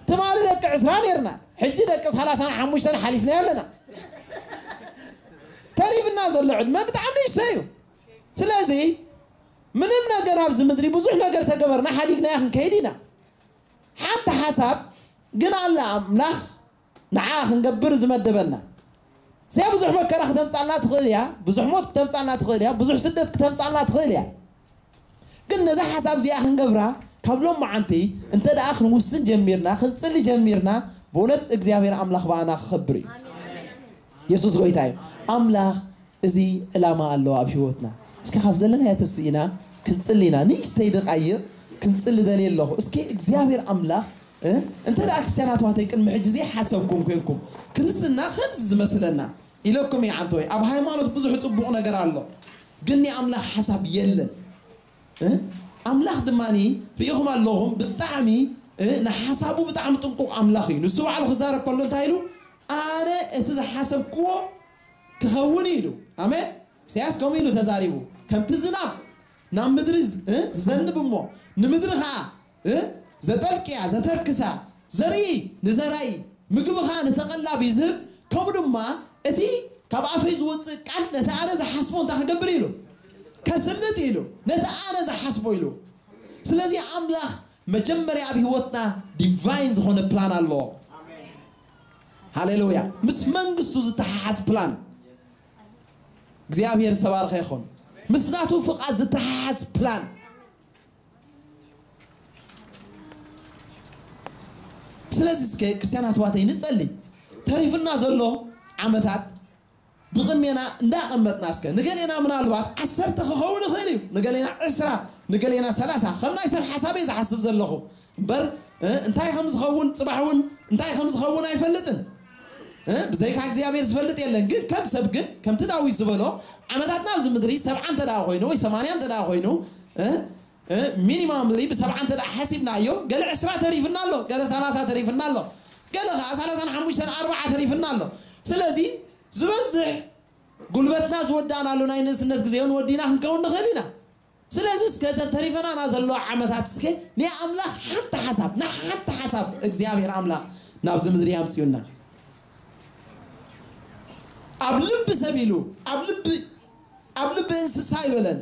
ትማሊ ደቂ ዕስራ ነርና፣ ሕጂ ደቂ ሰላሳን ሓሙሽተን ሓሊፍናዮ ኣለና። ተሪፍና ዘሎ ዕድመ ብጣዕሚ ንእሽቶ እዩ። ስለዚ ምንም ነገር ኣብዚ ምድሪ ብዙሕ ነገር ተገበርና ሓዲግናዮ ክንከይድ ኢና። ሓንቲ ሓሳብ ግን ኣላ ኣምላኽ ንዓ ክንገብር ዝመደበና። እዚኣ ብዙሕ መከራ ክተምጻልና ትኽእል እያ፣ ብዙሕ ሞት ክተምጻልና ትኽእል እያ፣ ብዙሕ ስደት ክተምጻልና ትኽእል እያ። ግን ነዛ ሓሳብ እዚኣ ክንገብራ ካብ ሎም መዓንቲ እንተ ደኣ ክንውስን ጀሚርና፣ ክንጽሊ ጀሚርና፣ ብእውነት እግዚኣብሔር ኣምላኽ ብኣና ክኸብር እዩ። የሱስ ጎይታ እዩ። ኣምላኽ እዚ ዕላማ ኣለዎ ኣብ ህይወትና። እስኪ ካብ ዘለናዮ ተስኢና ክንጽሊ ኢና። ንእሽተይ ደቓይቕ ክንጽሊ ደልየ ኣለኹ። እስኪ እግዚኣብሔር ኣምላኽ፣ እ፣ እንተ ደኣ ክርስትያናት ዋተይ ቅድሚ ሕጂ ዘይሓሰብኩም ኮይንኩም፣ ክርስትና ከምዚ ዝመስለና ኢለኩም እየ ዓንተወይ። ኣብ ሃይማኖት ብዙሕ ጽቡቕ ነገር ኣሎ፣ ግን ናይ ኣምላኽ ሓሳብ የለን። እ፣ ኣምላኽ ድማ ርኢኹም ኣለኹም፣ ብጣዕሚ፣ እ፣ ንሓሳቡ ብጣዕሚ ጥንቁቕ ኣምላኽ እዩ። ንሱ ባዕሉ ክዛረብ ከሎ እንታይ ኢሉ? ኣነ እቲ ዝሓሰብክዎ ክኸውን እዩ ኢሉ። ኣሜን። ኢሳያስ ከምኡ ኢሉ ተዛሪቡ። ከምቲ ዝናብ ናብ ምድሪ ዝ-፣ እ፣ ዝዘንብ እሞ ንምድሪ ኸዓ፣ እ፣ ዘጠልቅያ፣ ዘተርክሳ፣ ዘርኢ ንዘራኢ፣ ምግቢ ኸዓ ንተቐላቢ ዝህብ፣ ከምኡ ድማ እቲ ካብ ኣፈይ ዝወፅእ ቃል ነቲ ኣነ ዝሓስቦ እንታይ ክገብር ኢሉ? ከስልጥ ኢሉ። ነቲ ኣነ ዝሓስቦ ኢሉ። ስለዚ ኣምላኽ መጀመርያ ኣብ ህይወትና ዲቫይን ዝኾነ ፕላን ኣለዎ። ሃሌሉያ። ምስ መንግስቱ ዝተሓሓዝ ፕላን። እግዚኣብሔር ዝተባረኸ ይኹን። ምስ ናቱ ፍቓድ ዝተሓሓዝ ፕላን። ስለዚ እስከ ክርስትያናት ዋተይ ንጸሊ። ተሪፍና ዘሎ ዓመታት ብቕድሜና እንዳቐመጥና እስከ ንገሌና ምናልባት ዓሰርተ ክኸውን ይኽእል እዩ፣ ንገሌና ዕስራ፣ ንገሌና ሰላሳ፣ ከም ናይ ሰብ ሓሳብ እየ ዝሓስብ ዘለኹ እምበር፣ እ፣ እንታይ ከም ዝኸውን ጽባሕ እውን እንታይ ከም ዝኸውን ኣይፈልጥን። እ፣ ብዘይካ እግዚኣብሔር ዝፈልጥ የለን። ግን ከም ሰብ ግን ከምቲ ዳዊት ዝበሎ ዓመታትና ኣብዚ ምድሪ ሰብዓ እንተ ደኣ ኮይኑ ወይ ሰማንያ እንተ ደኣ ኮይኑ፣ እ፣ እ፣ ሚኒማምሊ ብሰብዓ እንተ ደኣ ሓሲብናዮ፣ ገለ ዕስራ ተሪፍና ኣሎ፣ ገለ ሰላሳ ተሪፍና ኣሎ፣ ገለ ኸዓ ሰላሳን ሓሙሽተን ኣርባዓ ተሪፍና ኣሎ። ስለዚ ዝበዝሕ ጉልበትና ዝወዳእናሉ ናይ ንእስነት ግዜ እውን ወዲና ክንከውን ንኽእል ኢና። ስለዚ እስከ እተን ተሪፈናና ዘለዋ ዓመታት እስከ ናይ ኣምላኽ ሓንቲ ሓሳብ፣ ንሓንቲ ሓሳብ እግዚኣብሔር ኣምላኽ ናብዚ ምድሪ ኣምፅኡና። ኣብ ልቢ ሰብ ኢሉ ኣብ ልቢ ኣብ ልቢ እንስሳ ይበለን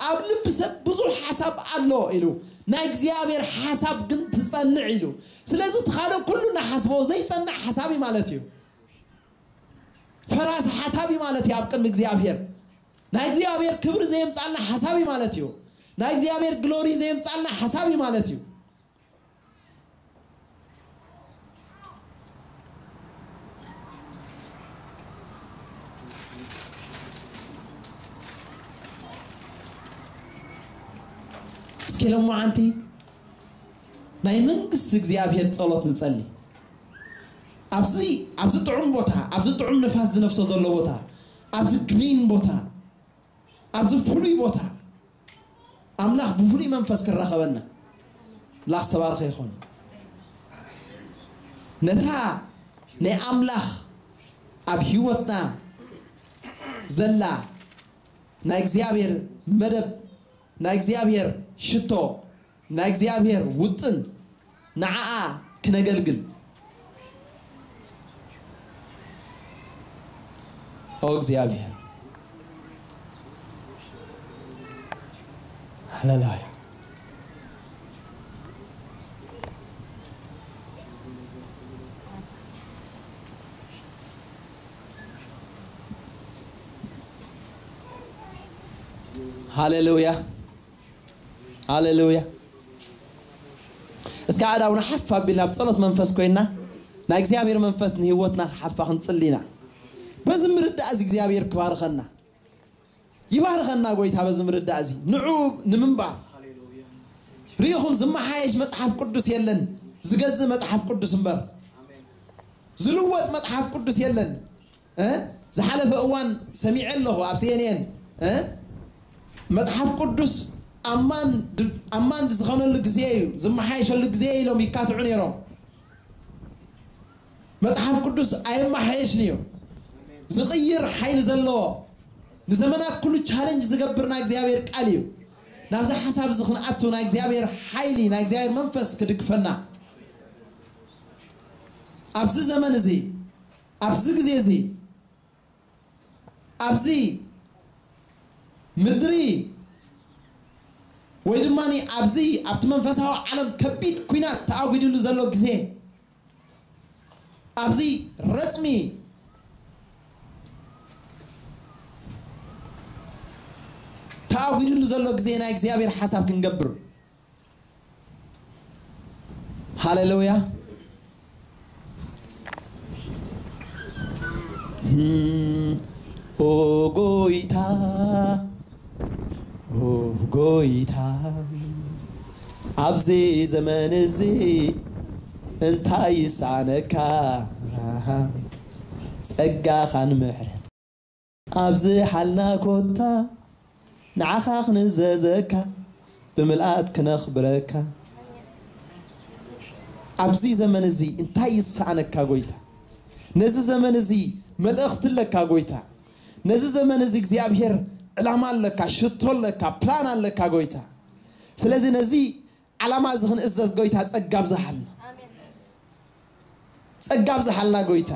ኣብ ልቢ ሰብ ብዙሕ ሓሳብ ኣሎ ኢሉ ናይ እግዚኣብሔር ሓሳብ ግን ትጸንዕ ኢሉ። ስለዚ እቲ ካልእ ኩሉ እናሓስቦ ዘይጸንዕ ሓሳብ እዩ ማለት እዩ። ፈራሲ ሓሳብ እዩ ማለት እዩ ኣብ ቅድሚ እግዚኣብሔር። ናይ እግዚኣብሔር ክብሪ ዘየምጻልና ሓሳብ እዩ ማለት እዩ። ናይ እግዚኣብሔር ግሎሪ ዘየምጻልና ሓሳብ እዩ ማለት እዩ። እስኪ ሎማዓንቲ ናይ መንግስቲ እግዚኣብሔር ጸሎት ንጸሊ። ኣብዚ ኣብዚ ጥዑም ቦታ፣ ኣብዚ ጥዑም ንፋስ ዝነፍሶ ዘሎ ቦታ፣ ኣብዚ ግሪን ቦታ፣ ኣብዚ ፍሉይ ቦታ ኣምላኽ ብፍሉይ መንፈስ ክራኸበና። ኣምላኽ ዝተባረኸ ይኹን። ነታ ናይ ኣምላኽ ኣብ ህይወትና ዘላ ናይ እግዚኣብሔር መደብ፣ ናይ እግዚኣብሔር ሽቶ፣ ናይ እግዚኣብሔር ውጥን ንዓኣ ክነገልግል። ኦ እግዚኣብሔር፣ ሃሌሉያ። ሃሌሉያ፣ ሃሌሉያ። እስከ ኣእዳውና ሓፍ ኣቢልና ኣብ ጸሎት መንፈስ ኮይና ናይ እግዚኣብሔር መንፈስ ንህይወትና ክሓልፋ ክንጽሊ ኢና። በዚ ምርዳእ እዚ እግዚኣብሔር ክባርኸና፣ ይባርኸና ጎይታ። በዚ ምርዳእ እዚ ንዑ ንምንባር ርኢኹም ዝመሓየሽ መጽሓፍ ቅዱስ የለን፣ ዝገዝእ መጽሓፍ ቅዱስ እምበር ዝልወጥ መጽሓፍ ቅዱስ የለን። እ? ዝሓለፈ እዋን ሰሚዐ ኣለኹ ኣብ ሲ ኤን ኤን፣ እ? መጽሓፍ ቅዱስ ኣማን ድ-፣ ኣማን ዝኾነሉ ግዜ እዩ፣ ዝመሓየሸሉ ግዜ እዩ ኢሎም ይካትዑ ነይሮም። መጽሓፍ ቅዱስ ኣይመሓየሽን እዩ። ዝቕይር ሓይሊ ዘለዎ፣ ንዘመናት ኩሉ ቻለንጅ ዝገብር ናይ እግዚኣብሔር ቃል እዩ። ናብዚ ሓሳብ እዚ ክንኣቱ ናይ እግዚኣብሔር ሓይሊ፣ ናይ እግዚኣብሔር መንፈስ ክድግፈና። ኣብዚ ዘመን እዚ፣ ኣብዚ ግዜ እዚ፣ ኣብዚ ምድሪ ወይ ድማ ኣብዚ ኣብቲ መንፈሳዊ ዓለም ከቢድ ኲናት ተኣጒድሉ ዘሎ ግዜ፣ ኣብዚ ረጽሚ ተኣጒድሉ ዘሎ ግዜ ናይ እግዚኣብሔር ሓሳብ ክንገብር። ሃሌሉያ። ኦ ጎይታ፣ ኦ ጎይታ፣ ኣብዚ ዘመን እዚ እንታይ ይሳነካ? ጸጋኻን ምሕረት ኣብዚ ሓልና ኮታ ንዓኻ ክንዘዘካ ብምልኣት ክነኽብረካ። ኣብዚ ዘመን እዚ እንታይ ይሰኣነካ ጎይታ? ነዚ ዘመን እዚ መልእኽቲ ኣለካ ጎይታ። ነዚ ዘመን እዚ እግዚኣብሔር ዕላማ ኣለካ፣ ሽቶ ኣለካ፣ ፕላን ኣለካ ጎይታ። ስለዚ ነዚ ዓላማ እዚ ክንእዘዝ ጎይታ ጸጋ ኣብዝሓልና። ጸጋ ኣብዝሓልና ጎይታ።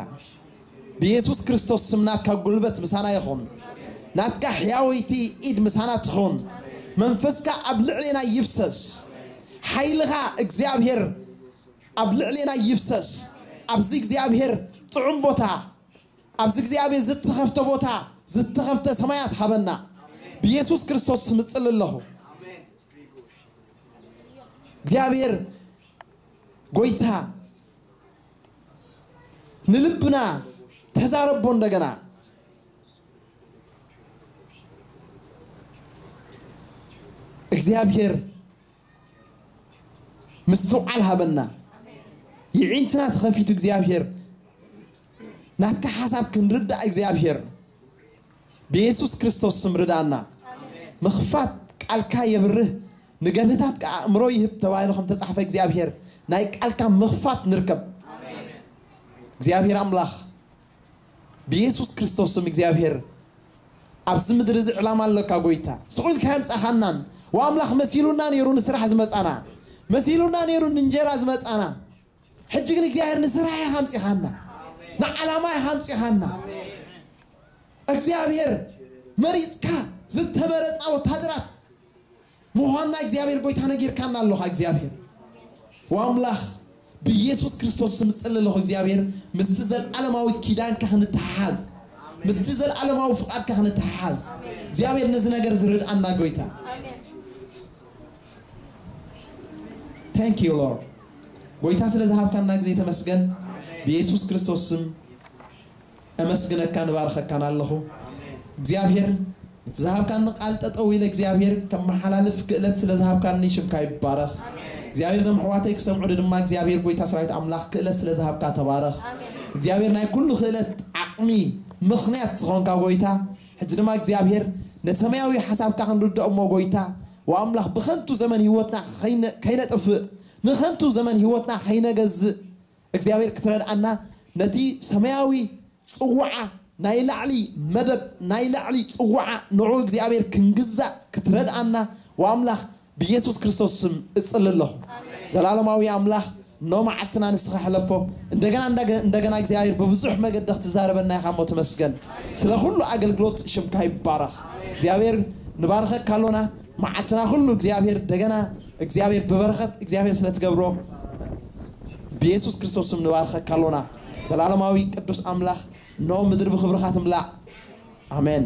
ብየሱስ ክርስቶስ ስም ናትካ ጉልበት ምሳና ይኹን። ናትካ ሕያወይቲ ኢድ ምሳና ትኹን። መንፈስካ ኣብ ልዕሌና ይፍሰስ። ሓይልኻ እግዚኣብሔር ኣብ ልዕሌና ይፍሰስ። ኣብዚ እግዚኣብሔር ጥዑም ቦታ፣ ኣብዚ እግዚኣብሔር ዝተኸፍተ ቦታ፣ ዝተኸፍተ ሰማያት ሃበና። ብየሱስ ክርስቶስ ስም እጽሊ ኣለኹ። እግዚኣብሔር ጎይታ ንልብና ተዛረቦ እንደገና። እግዚኣብሔር ምስትውዓል ሃበና። የዒንትና ተኸፊቱ እግዚኣብሔር ናትካ ሓሳብ ክንርዳእ እግዚኣብሔር ብየሱስ ክርስቶስ ስም ርዳእና። ምኽፋት ቃልካ የብርህ፣ ንገድልታት ከኣ ኣእምሮ ይህብ ተባሂሉ ከም ተጻሕፈ እግዚኣብሔር ናይ ቃልካ ምኽፋት ንርከብ። እግዚኣብሔር ኣምላኽ ብየሱስ ክርስቶስ ስም እግዚኣብሔር ኣብዚ ምድሪ እዚ ዕላማ ኣለካ ጎይታ። ስቕ ኢልካ የምጻኻናን ወኣምላኽ መሲሉና ነይሩ ንስራሕ ዝመጻና፣ መሲሉና ነይሩ ንእንጀራ ዝመጻና። ሕጂ ግን እግዚኣብሔር ንስራሕ ኢኻ ኣምጺኻና፣ ንዓላማ ኢኻ ኣምጺኻና። እግዚኣብሔር መሪፅካ ዝተመረፅና ወታደራት ምዃንና እግዚኣብሔር ጎይታ ነጊርካና ኣለኻ። እግዚኣብሔር ወኣምላኽ ብኢየሱስ ክርስቶስ ስም እጽሊ ኣለኹ። እግዚኣብሔር ምስቲ ዘለዓለማዊ ኪዳንካ ክንተሓሓዝ፣ ምስቲ ዘለዓለማዊ ፍቓድካ ክንተሓሓዝ እግዚኣብሔር ነዚ ነገር ዝርድኣና ጎይታ። Thank you Lord። ጎይታ ስለ ዝሃብካና ግዜ ተመስገን። ብኢየሱስ ክርስቶስ ስም እመስግነካ ንባርኸካን ኣለኹ። እግዚኣብሔር እቲ ዝሃብካኒ ቃል ጠጠው ኢለ እግዚኣብሔር ከመሓላልፍ ክእለት ስለ ዝሃብካኒ ሽምካ ይባረኽ። እግዚኣብሔር ዘምሕዋተይ ክሰምዑ ድማ እግዚኣብሔር ጎይታ ሰራዊት ኣምላኽ ክእለት ስለ ዝሃብካ ተባረኽ። እግዚኣብሔር ናይ ኩሉ ክእለት ዓቕሚ ምኽንያት ዝኾንካ ጎይታ ሕጂ ድማ እግዚኣብሔር ነቲ ሰማያዊ ሓሳብካ ክንርድኦ እሞ ጎይታ ወኣምላኽ ብኸንቱ ዘመን ህይወትና ከይነ- ከይነጥፍእ ንኸንቱ ዘመን ህይወትና ከይነገዝእ እግዚኣብሔር ክትረድኣና ነቲ ሰማያዊ ፅዋዓ ናይ ላዕሊ መደብ ናይ ላዕሊ ፅዋዓ ንዑ እግዚኣብሔር ክንግዛእ ክትረድኣና ወኣምላኽ ብኢየሱስ ክርስቶስ ስም እጽሊ ኣለኹ። ዘላለማዊ ኣምላኽ ኖ መዓልትና ንስኻ ሕለፎ። እንደገና እንደገ- እንደገና እግዚኣብሔር ብብዙሕ መገዲ ክትዛረበና ኢኻ እሞ ተመስገን። ስለ ኩሉ ኣገልግሎት ሽምካ ይባረኽ እግዚኣብሔር። ንባርኸካ ኣሎና መዓልትና ኩሉ እግዚኣብሔር እንደገና እግዚኣብሔር ብበረኸት እግዚኣብሔር ስለ ትገብሮ ብኢየሱስ ክርስቶስ ስም ንባርኸካ ኣሎና። ዘላለማዊ ቅዱስ ኣምላኽ ኖ ምድሪ ብኽብርኻ ትምላእ። ኣሜን።